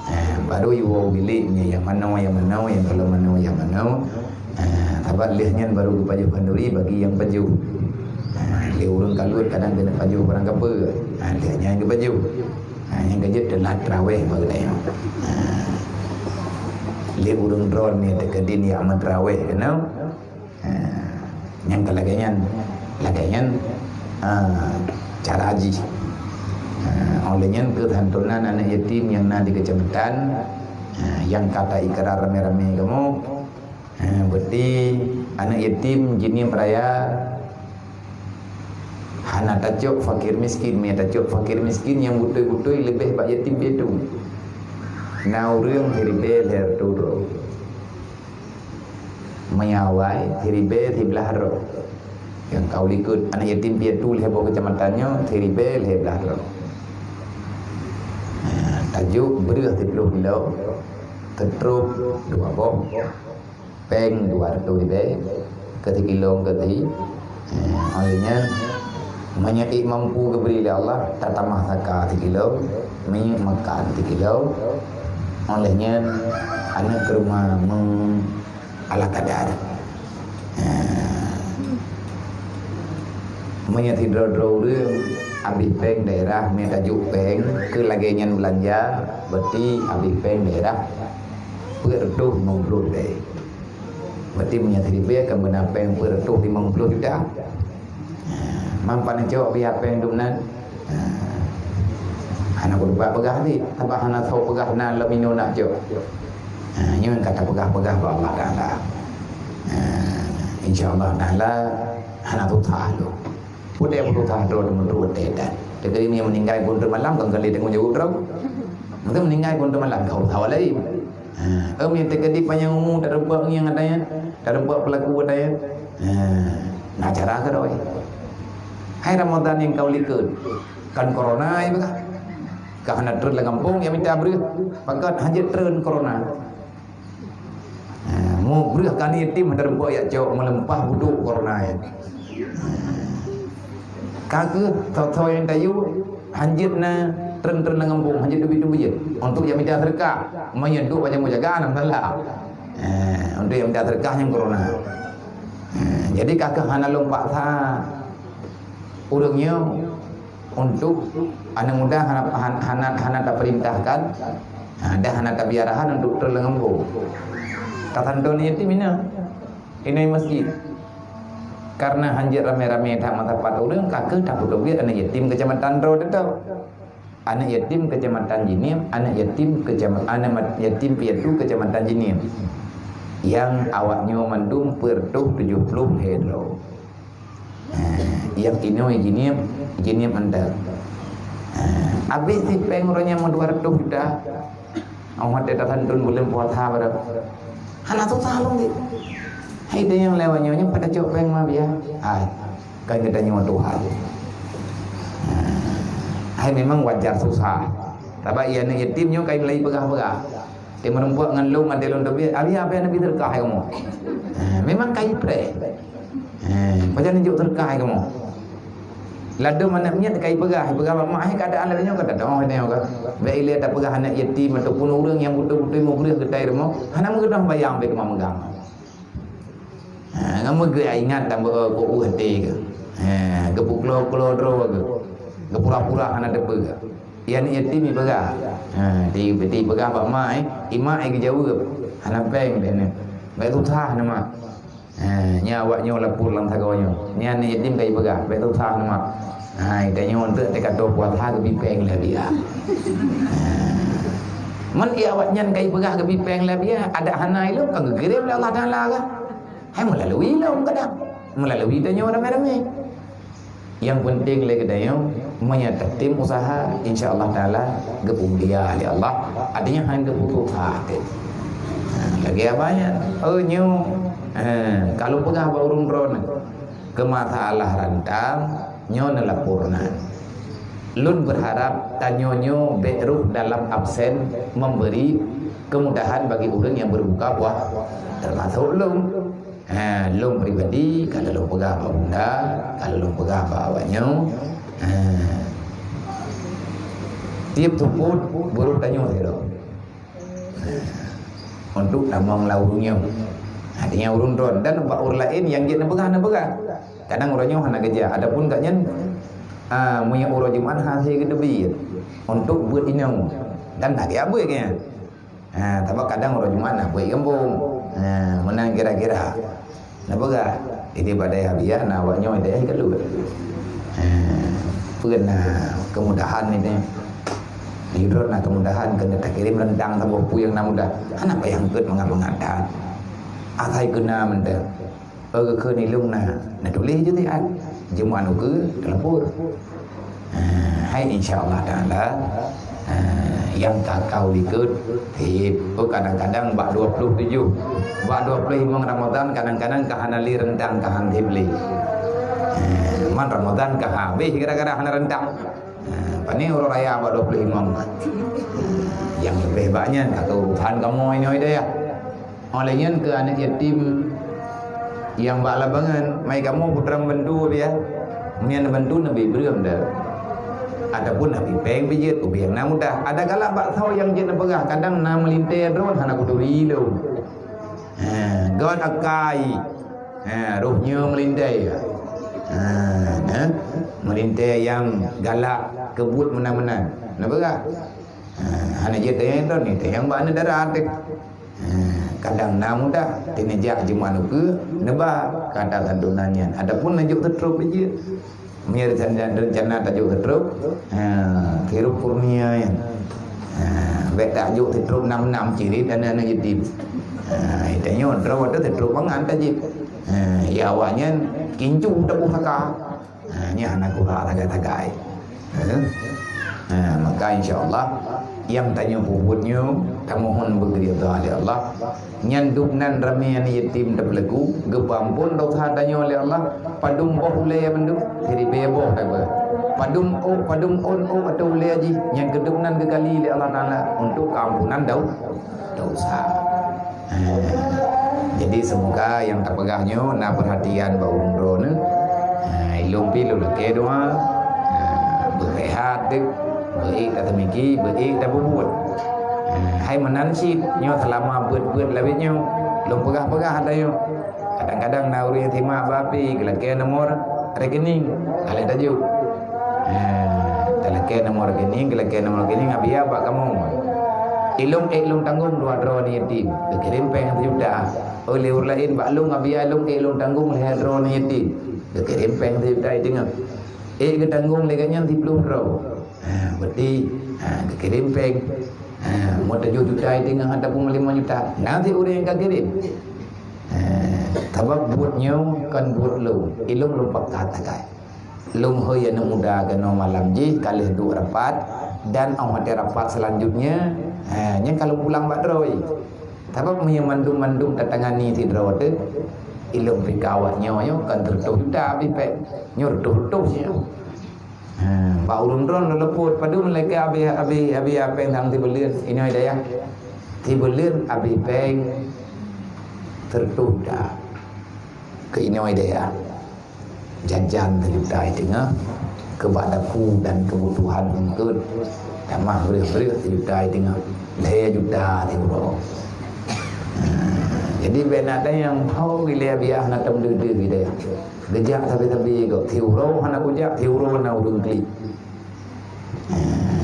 Ha, baru jiwoe u bilék nyan nyang manoe, nyang manoe, nyang kalon manoe, nyang manoe. Ha, sabab lheueh nyan baru geupajoh khanduri bagi nyang pajoh. Ha, lé ureueng kaluet kadang keuneuk pajoh barang kapeue. Ha, lheueh nyan geupajoh. Ha, nyang keujeuet teulat taraweh bak geutanyoe. Ha. Lé ureueng droeneuh teukeudi jak meuteraweh keunoe. Ha. Nyang ka lagèe nyan, lagèe nyan, ha, cara jih. Ha, óh lheueh nyan keu santunan aneuk yatim nyang na di keucamatan, ha, nyang ka taikrar ramé-ramé kamoe. Ha, berarti aneuk yatim jinoe raya hana tacok fakir miskin. Meunyo tacok fakir miskin nyang beutôi-beutôi leubeh bak yatim piatu. Na ureueng siribèe lhèe reutôh droe. Meunyo awai siribèe siblaih droe. Nyang ka u likot aneuk yatim piatu lhèe boh keucamatan nyoe siribèe lhèe blaih droe. Ha, tajok breueh siploh kilo, keutrop dua boh. Péng dua reutôh ribèe keu sikilo keu si. Eh, óh lheueh nyan, meunyo ék mampu geubri lé Allah, tatamah saka sikilo, minyeuk makan sikilo. Óh lheueh nyan, aneuk keuruma meu ala kadar. Eh, Meunyoe sidroe-droe ureuëng habéh péng daerah, meunyoe tajok péng keu lagée nyan beulanja, berarti habéh péng daerah peuet reutôh limong ploh lé. Berarti meunyoe siribée kan beuna péng peuet reutôh limong ploh juta. Ha, man pane cok biaya péng dum nan. Ha. Hana kuteupeu peugah lé, sabab hana soe peugah na lom inoe nak cok. Ha, nyoe ka tapeugah-peugah bak Allah Taala. Ha, insya Allah Taala hana susah lom. Peue nyang susah droe teumeutuwot teuh dan. Teukeudi meuninggai phon teumalam kan kali tanggung jaweueb droe. Mungkin meuninggai phon teumalam ka usaha laén. Ha, em nyang teukeudi panyang umu tareubak ngieng ata nyan, tareubak peulaku ata nyan. Ha, na cara keudroe. Hai Ramadan nyang ka u likot, kan corona ai beuka. Ka hana treun lam gampông ya mita breueh, pakat hanjeuet treun corona. Ha, mu breueh kani yatim hana reubok yak cok meuleumpah budok corona nyan. Ha. Ka keuh tho-tho nyang tayue hanjeuet na treun-treun lam gampông, hanjeuet teubiet-teubiet. Untuk nyang mita seudeukah, meunyoe duek macam jaga na masalah. Ha, untuk nyang mita seudeukah nyang corona. Ha, jadi ka keuh hana lôn paksa ureuëng nyoe untuk aneuk muda hana, hana, hana, hana tapeurintahkan, ha, dan hana tabi arahan untuk treun lam gampông. Tasanton yatim inoe, inoe masjid. Karena hanjeuet ramé-ramé that masa pat ureuëng, ka keuh tapeuteubiet aneuk yatim keucamatan droe teuh. Aneuk yatim keucamatan Jeunieb, aneuk yatim keucama-, aneuk mat-, yatim piatu keucamatan Jeunieb. Yang awak nyoe mandum peuet reutôh tujoh ploh lé droe. Ha, nyang inoe Jeunieb, Jeunieb mantong. Ha, habéh sipéng uroe nyan meudua reutôh juta. Awak watée tasanton buleuen puasa baroe. Hana susah lom jih. Hai, nyang lewat nyoe nyan pada cok péng ma biya. Hai, kan geutanyoe Tuhan. Ha, hai memang wajar susah. Sabab iya aneuk yatim nyoe kai meulai peugah-peugah. Teuma meureumpok ngon lôn, até lôn teubiet, "Abi, apa yang Nabi terkah kamu?" Ha, memang kai preh. Ha, pajan neujok terkah kamu. Ladom aneuk miet kai peugah, peugah bak mak, "Hai, keadaan lagée nyoe ka teudoh nyoe ka. Bék ilée tapeugah aneuk yatim ataupun ureuëng nyang beutôi-beutôi mubreuh geutai rumoh, hana meugeudong bayang bék meugang." Ha, ngon meugeue ingat dan beu-, beu-, beu-, até geuh. Ha, geupuklo-kulo droe geuh. Geupura-pura hana teupeue geuh. Iya aneuk yatim ipeugah. Ha, di, dipeugah bak mak, eh, imak, eh, geujaweueb. Hana péng deh nyoe. Bék susah na mak. Ha, nyan awak nyoe lapor lam sagoe nyoe. Nyan aneuk yatim ka ipeugah, bék susah na mak. Ha, tanyoe eunteuk teuka toe puasa geubi péng lé biya. Ha. Mun iya awak nyan ka ipeugah geubi péng lé biya, adak hana ilôn ka geukirém lé Allah Taala kah? Hai meulalui lom kadang. Meulalui tanyoe ramé-ramé. Nyang peunteng lé geutanyoe, meunyoe tatem useuha, insya Allah Taala geupeumulia lé Allah. Artinya, han geupeutuha teuh. Ha, lagée abah nyan. Oh, nyoe. Ha, ka lôn peugah bak ureuëng droeneuh, keu masalah rantang, nyoe neulapor na. Lôn beurharap tanyoe nyoe bék rôh dalam absen memberi kemudahan bagi ureuëng nyang berbuka puasa, termasuk lôn. Ha, lôn pribadi, ka lôn peugah bak bunda, ka lôn peugah bak awak nyoe, ha, tieb seupôt beurôh tanyoe sidroe. Ha, untuk tamong lam ureuëng nyoe. Artinya ureuëng droe dan bak ureuëng laén nyang jeuet neupeugah, neupeugah. Kadang uroe nyoe hana geujak, adapun gobnyan, ha, meunyoe uroe Jumat hase geuteubiet untuk beuet inong dan hana geujak beuet gobnyan. Ha, sabab kadang uroe Jumat na beuet gampông. Ha, meunan kira-kira. Na peugah, ideh bak dayah biya na awak nyoe dayah ka lheueh. Ha, peue na keumudahan ideh. Di droe na keumudahan keuneuk takirém reuntang saboh peue nyang na mudah. Hana payah eungkôt mangat-mangat that. Asai keu na mantong. Peue geukheun ilôn na, na tuléh ju siat. Jeuet meu'an ukeue, teuleupot. Ha, hai insya Allah Taala, ha, nyang ka kau likot, hip. Oh, kadang-kadang bak dua puluh tujuh, bak dua puluh limong Ramadan, kadang-kadang ka hana lé reuntang, ka han hip lé. Ha, man Ramadan ka habéh gara-gara hana reuntang. Ha, pane uroe raya bak dua puluh limong. Ha, nyang leubeh bak nyan ka keu urusan kamoe nyoe deh, ya. Óh lheueh nyan keu aneuk yatim nyang bak labangan, mai kamoe putra bantu dia. Meunyan bantu neubi breuem dah. Ataupun neubi péng bijeuet, ubé nyang na mudah. Ada galak bak soe nyang jeuet neupeugah, kadang na meulintée droe hana kuturi lom. Ha, gét akai. Ha, roh nyoe meulintée. Ha, nah, meulintèe nyang galak keu buet meunan-meunan. Na peugah? Ha, hana jeuet tanyong droeneuh, tanyong bak aneuk dara teuh. Ha, kadang na mudah, teuneujak jeumah ukeue, neuba kata santunan nyan. Ataupun neujok teutrok jeuet. Meunyo rencana, rencana tajok teutrok, ha, hirup kurnia nyan. Ha, bèk tajok teutrok nam-nam cirit aneuk-aneuk yatim. Ha, tanyoe droe teutrok mangat tajak. Ha, ya awaknyan kincu teuboh saka. Ha, nyan hana gura tagai-tagai. Ha? Ha, maka insya Allah, nyang tanyoe peubuet nyoe, tamohon beugeurida lé Allah. Nyan dub nan ramé aneuk yatim tapeuleugui, geupeuamphon dosa tanyoe lé Allah, padum boh ulèe mandum, siribèe boh tapeugah. Padum ôk, padum ôn ôk ateueh ulèe jih, nyan keu dub nan geukali lé Allah Taala untuk keuampunan dau-, dosa. Eh, jadi, semoga nyang tapeugah nyoe na peurhatian bak ureueng droeneuh. Eh, ilôn pih lôn lakèe doa. Eh, beureuhat deuh, beuék tateumiki, beuék tapeubuet. Eh, hai meunan cit nyoe seulama beuet-beuet lawét nyoe, lôn peugah-peugah ata nyoe. Kadang-kadang na ureueng simak bak api geulakèe nomor rekening, ka lheueh tajok. Ha, talakèe nomor rekening, geulakèe nomor rekening, Abiya bak kamoe. Ilôn ék lôn tanggong dua droe aneuk yatim, geukirém péng sijuta. Oh, lé ureueng laén bak lôn, Abiya lôn ék lôn tanggong lhèe droe aneuk yatim, geukirém péng sijuta i teungoh. Ék geutanggong lé gobnyan siploh droe. Ha, berarti, ha, geukirém péng. Ha, meu tujoh juta i teungoh ataupun limong juta. Na sit ureueng nyang ka kirém. Ha, sabab buet nyoe kon buet lôn. Ilôn lôn pakat sagai. Lôn hôi aneuk muda keunoe malam jih ka lheueh duek rapat dan 'oh watèe rapat seulanjutnya, ha, nyan ka lôn pulang bak droe. Sabab meunyoe mandum-mandum tatangani sidroe teuh, ilôn pih ka awak nyoe, nyoe kon sireutoh juta abéh péng. Nyoe reutoh-reutoh nyoe. Ha, bak ureueng droeneuh lôn peubuet padum lé keu abéh, abéh, abéh péng nyang sibuleuen inoe dayah. Sibuleuen abéh péng sireutoh juta keu inoe dayah. Jajan sijuta i teungoh, keu bak dapu dan keubutuhan eungkôt, tamah breueh-breueh sijuta i teungoh, lhèe juta siuroe. Nah, jadi bèk na tanyong ho ilèe biah na tom deuh-deuh ilèe. Geujak sabe-sabe gob, siuroe hana kujak, siuroe na ureueng klik. Nah,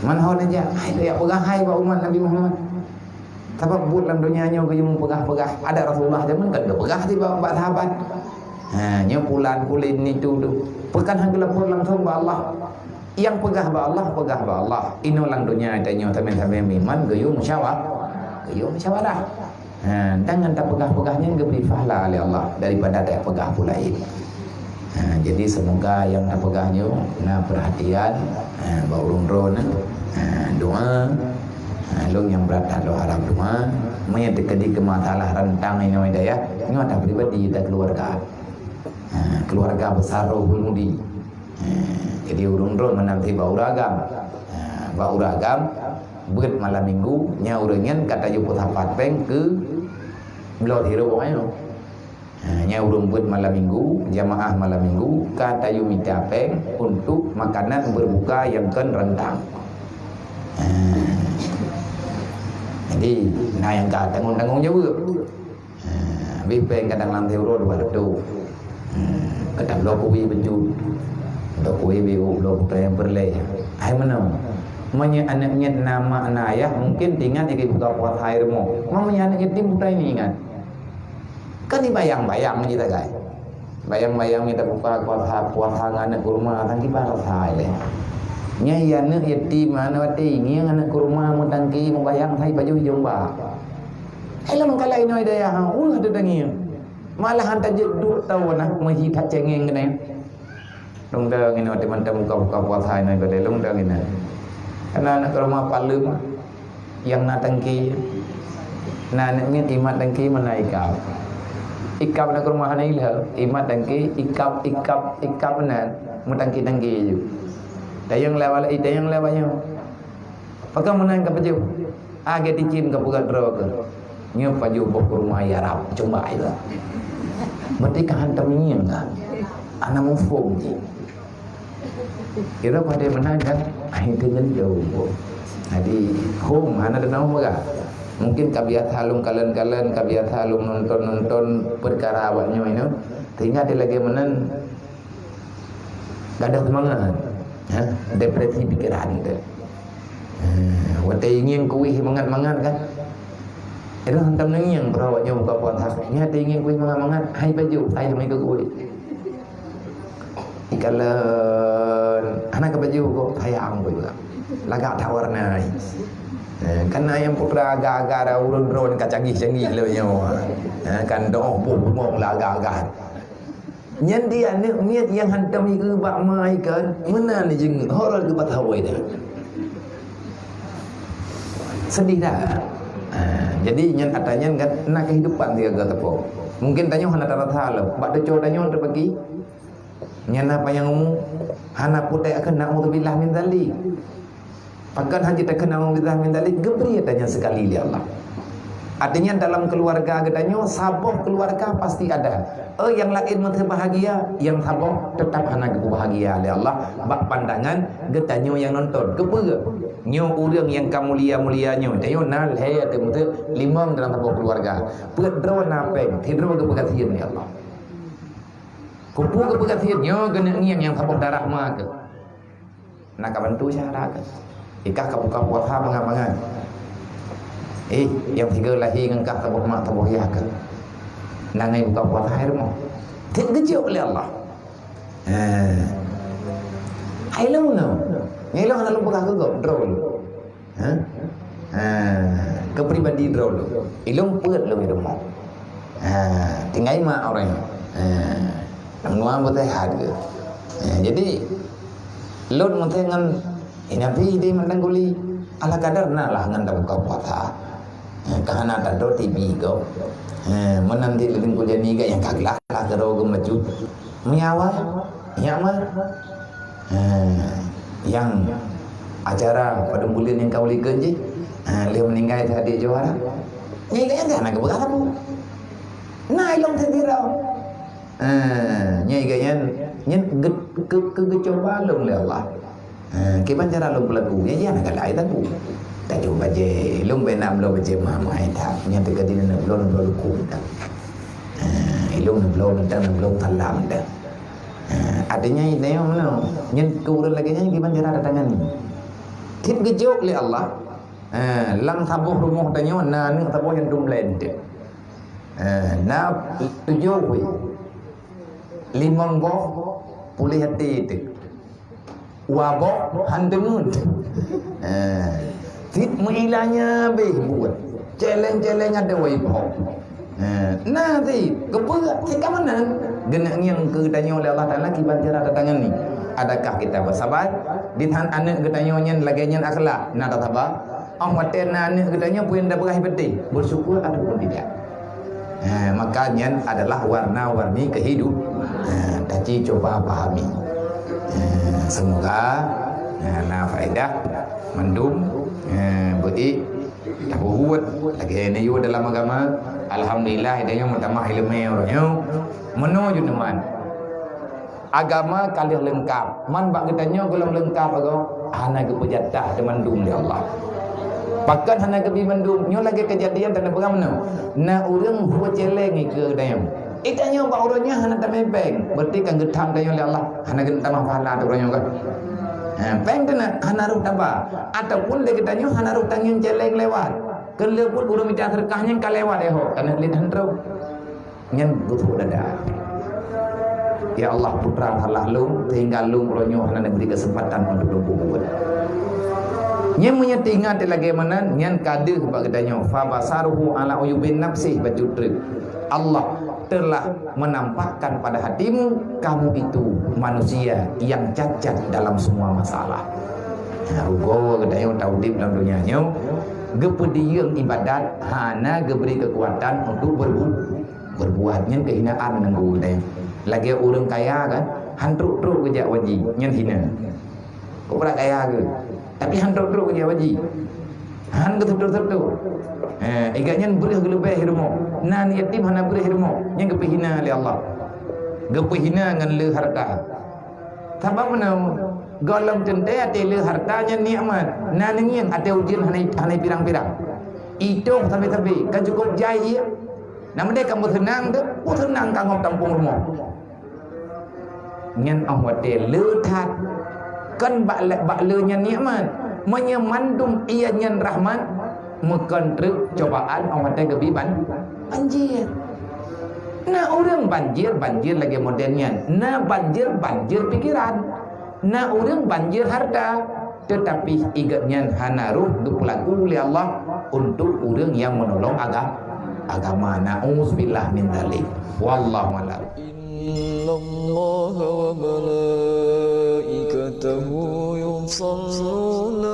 man ho neujak, hai tajak peugah hai bak umat Nabi Muhammad. Sabab buet lam donya nyoe geuyue meupeugah-peugah. Adat Rasulullah jameun kan geupeugah di bak, bak sahabat. Ha, nyoe pulan, pulan nitu tu. Pakon han geulapor langsong bak Allah. Nyang peugah bak Allah, peugah bak Allah. Inoe lam donya tanyoe sabe-sabe meuiman geuyue musyawa-, geuyue musyawarah. Ha, dan nyang tapeugah-peugah nyan geubri pahala lé Allah daripada tapeugah peue laén. Ha, jadi semoga nyang tapeugah nyoe na peurhatian, ha, bak ureueng droeneuh, ha, doa, ha, lôn nyang brat that lôn harab doa, meunyo teukeudi keu masalah rantang inoe dayah, nyoe ata pribadi ata keuluwarga. Ha, keuluwarga besar Rohul Mudi. Ha, jadi ureueng droeneuh meunan sit bak ureueng agam. Ha, bak ureueng agam, beuet malam minggu, nyan ureueng nyan ka tajok peusapat péng keu bloe hireuen nyoe. Ha, nyan ureueng beuet malam minggu, jamaah malam minggu, ka tayue mita péng untuk makanan berbuka nyang kon rantang. Ha. Jadi, na nyang ka tanggong-tanggong jaweueb. Ha, abéh péng kadang lam siuroe dua reutôh. Ha, kadang bloe kubi beujeuet. Bloe kubi biru, bloe putôh nyang peureulèe. Hai meunoe. Meunyoe aneuk miet na mak na ayah, mungken teuingat jih buka puasa hai rumoh. Meunyoe aneuk yatim, buta ini ingat. Kan dibayang-bayang jih sagai. Bayang-bayang mita buka puasa, puasa ngon aneuk kurma, tangki barasa ilèe. Nyan aneuk yatim, aneuk watèe ngieng aneuk kurma meutangki, meubayang sai pajoh jumba. Hai lam kala inoe dayah, ulah teutangieng. Malahan tajeuet duek tawa na, meuhi that cengeng keunan. Lôn dong inoe teuma buka-buka puasa inoe ibadah lôn dong inoe. Kana aneuk kurma paleuem nyang na tangki. Na aneuk miet imat tangki meunan ikab. Ikab aneuk kurma hana ilheueh, imat tangki, ikab, ikab, ikab meunan, meutangki-tangki ju. Tayong lewat, tayong lewat nyoe. Pakon meunan ka pajoh? Ah, gét icém ka peugah droe keuh. Nyoe pajoh boh kurma ya Rab, cuba aja. Berarti ka hantom ngieng ka. Hana muphom jih. Kira pada meunan kan? Ah, itu ngendong. Jadi, hom hana kena hom peugah. Mungkin ka biasa lôn kalon-kalon, ka biasa lôn nonton-nonton perkara awak nyoe inoe. Sehingga dia lagi meunan gadoh seumangat, ha? Depresi pikiran dia. Ha, watèe ingin kuih mangat-mangat kan? Itu hantam ngieng perawat nyoe buka puasa. Nya watèe ingin kuih mangat-mangat, hai baju, hai mai kuih. Ikalon hana ka baju ko, sayang ko juga. Lagak that warna. Eh, kan ayam putra agak-agak ada urun drone ka canggih-canggih lé nyoe. Eh, kan doh boh bungong lah agak-agak. Nyan di aneuk miet nyang hantom ieu bak ma ikan, meunan ni jeuet horor keu bak hawai dah. Sedih dah. Ha, jadi nyan ata nyan kan na kehidupan dia kata po. Mungkin tanyoe hana tarasa lom. Bak tuco tanyoe terbagi. Nyan na panyang umu, hana putéh akan naudzubillah min dzalik. Pakon hana takheun naudzubillah min dzalik, geubri ata nyan sekali lé Allah. Artinya dalam keluarga geutanyoe, saboh keluarga pasti ada. Eh, yang lain meunteubahagia, yang saboh tetap hana geupeubahagia lé Allah. Bak pandangan geutanyoe yang nonton, keupeue? Nyoe ureueng nyang ka mulia-mulia nyoe, tanyoe na lhèe ateueh meunteuek limong dalam saboh keluarga. Peuet droe na péng, sidroe geupeugasien lé Allah. Kupu geupeugasien nyoe geuneuk ngieng nyang saboh darah ma keuh. Na ka bantu syedara keuh. Ikah ka buka puasa mangat-mangat. Eh, nyang sigoe lahé ngon kah saboh mak saboh yah keuh. Na ngai buka puasa hai rumoh. Cit geujok lé Allah. Ha. Hai lôn nyoe. Ngai lôn hana lôn peugah keu gob, droe lôn. Ha? Ha, kepribadi droe lôn. Ilôn peuet lôn di rumoh. Ha, tinggai mak orang. Ha, lam nuang beuteuhat ke. Ha, jadi lôn meuntang ngon, eh, Nabi di mantang guli. Ala kadar na lah ngon tabuka puasa. Ha, ka hana tado T V ko. Ha, meunan di leudeung kujani ga nyang ka glah lah keudroe geumaju. Meunyawa, nyak mah. Ha, nyang acara padum buleuen nyang ka ulikeuen jih, ha, lheueh meuninggai teuh adék jawara. Nyai gobnyan hana geupeugah sapeue. Na ilôn seugira. Ha, nyai gobnyan nyan geu-, keu-, keu geucuba lôn lé Allah. Ha, kiban cara lôn peulaku, nyai jih hana galak ai taku. Tacuba bajée, ilôn bèk na bloe bajée mahai that. Nyang teuka di na bloe, na bloe luku that. Ha, ilôn na bloe, na tang na bloe salam that. Ha, artinya, nyoe meunoe, nyan keu ureueng lagèe nyan kiban cara tatangani. Cit geujok lé Allah, ha, lam saboh rumoh tanyoe na aneuk saboh nyang tumblén teuk. Ha, na tujoh hui. Limong boh puléh até teuk. Dua boh han deungon. Ha. Cit meuilanya beh buet. Celeng-celeng ada wai boh. Ha. Nah, cit keupeue cit ka meunan. Geuneuk ngieng keu geutanyoe lé Allah Taala kiban cara tatangani. Adakah kita bersabar? Di tan aneuk geutanyoe nyan lagèe nyan akhlak, na tasaba? Óh watèe na aneuk geutanyoe peue nyang tapeugah beutôi, bersyukur ataupun tidak. Ha, maka nyan adalah warna-warni kehidup. Ha, taci cuba pahami. Ha, semoga, ha, na faedah mandum, ha, beuék tapeubuet lagèe nyoe dalam agama. Alhamdulillah, tanyoe meutamah ileumèe uroe nyoe. Meunoe jeuneman. Agama ka lheueh leungkap. Man bak geutanyoe gohlom leungkap agoe, hana geupeujatah teumandum lé Allah. Pakon hana geubi mandum? Nyoe lagèe keujadian tanyoe peugah meunoe. Na ureueng hue celeng ikeue geutanyoe. Geutanyoe bak uroe nyoe hana tamè péng. Berarti kan geutham tanyoe lé Allah. Hana geutamah pahala ateueh uroe nyoe kan? Ha, péng teuna hana roh taba. Ataupun lé geutanyoe hana roh tangieng celeng lewat. Keu lheueh buet ureueng mita seudeukah nyan ka lewat, eh, ho, ka na lé han troh. Nyan geutrok dada. Ya Allah, putra salah lôn, sehingga lôn uroe nyoe hana neubri keuseumpatan untuk lôn peubuet. Nyan meunyoe teuingat lagèe meunan, nyan ka deuh bak geutanyoe, "Fa basaruhu ala uyubin nafsih," bacut treuk. Allah telah menampakkan pada hatimu, kamu itu manusia yang cacat dalam semua masalah. Nah, rugoe geutanyoe taudép lam donya nyoe, geupeudiyeueng ibadat hana geubri keukuatan untuk berbu-, berbuat nyan keuhinaan nanggu geutanyoe. Lagèe ureueng kaya kan, han trok-trok geujak u haji, nyan hina. Kok brat kaya geuh, tapi han trok-trok geujak u haji. Han geututoe-tutoe. Eh, iga nyan breueh geuleubeh rumoh. Na yatim hana breueh rumoh. Nyan geupeuhina lé Allah. Geupeuhina ngon le harta. Sabab meunoe, gohlom teuntèe até le harta nyan nikmat. Na neungieng até ujeuen hana, hana pirang-pirang. Itôh sabe-sabe, ka cukôp jai ié. Nah, meudeh ka meuseunang teuh, meuseunang ka ngop tampông rumoh. Nyan 'oh watèe le that. Kon bak le, bak le nyan nikmat. Meunyoe mandum ie nyan rahmat, meukon treuk cobaan 'oh watèe geubi ban-, banjir. Na ureueng banjir, banjir lagèe model nyan. Na banjir, banjir pikeran. Na ureueng banjir harta. Teutapi igeup nyan hana roh geupeulagu lé Allah untuk ureueng nyang meunolong aga-, agama. Na'udzubillah min dzalik. Wallahu a'lam. إن الله وملائكته يصلون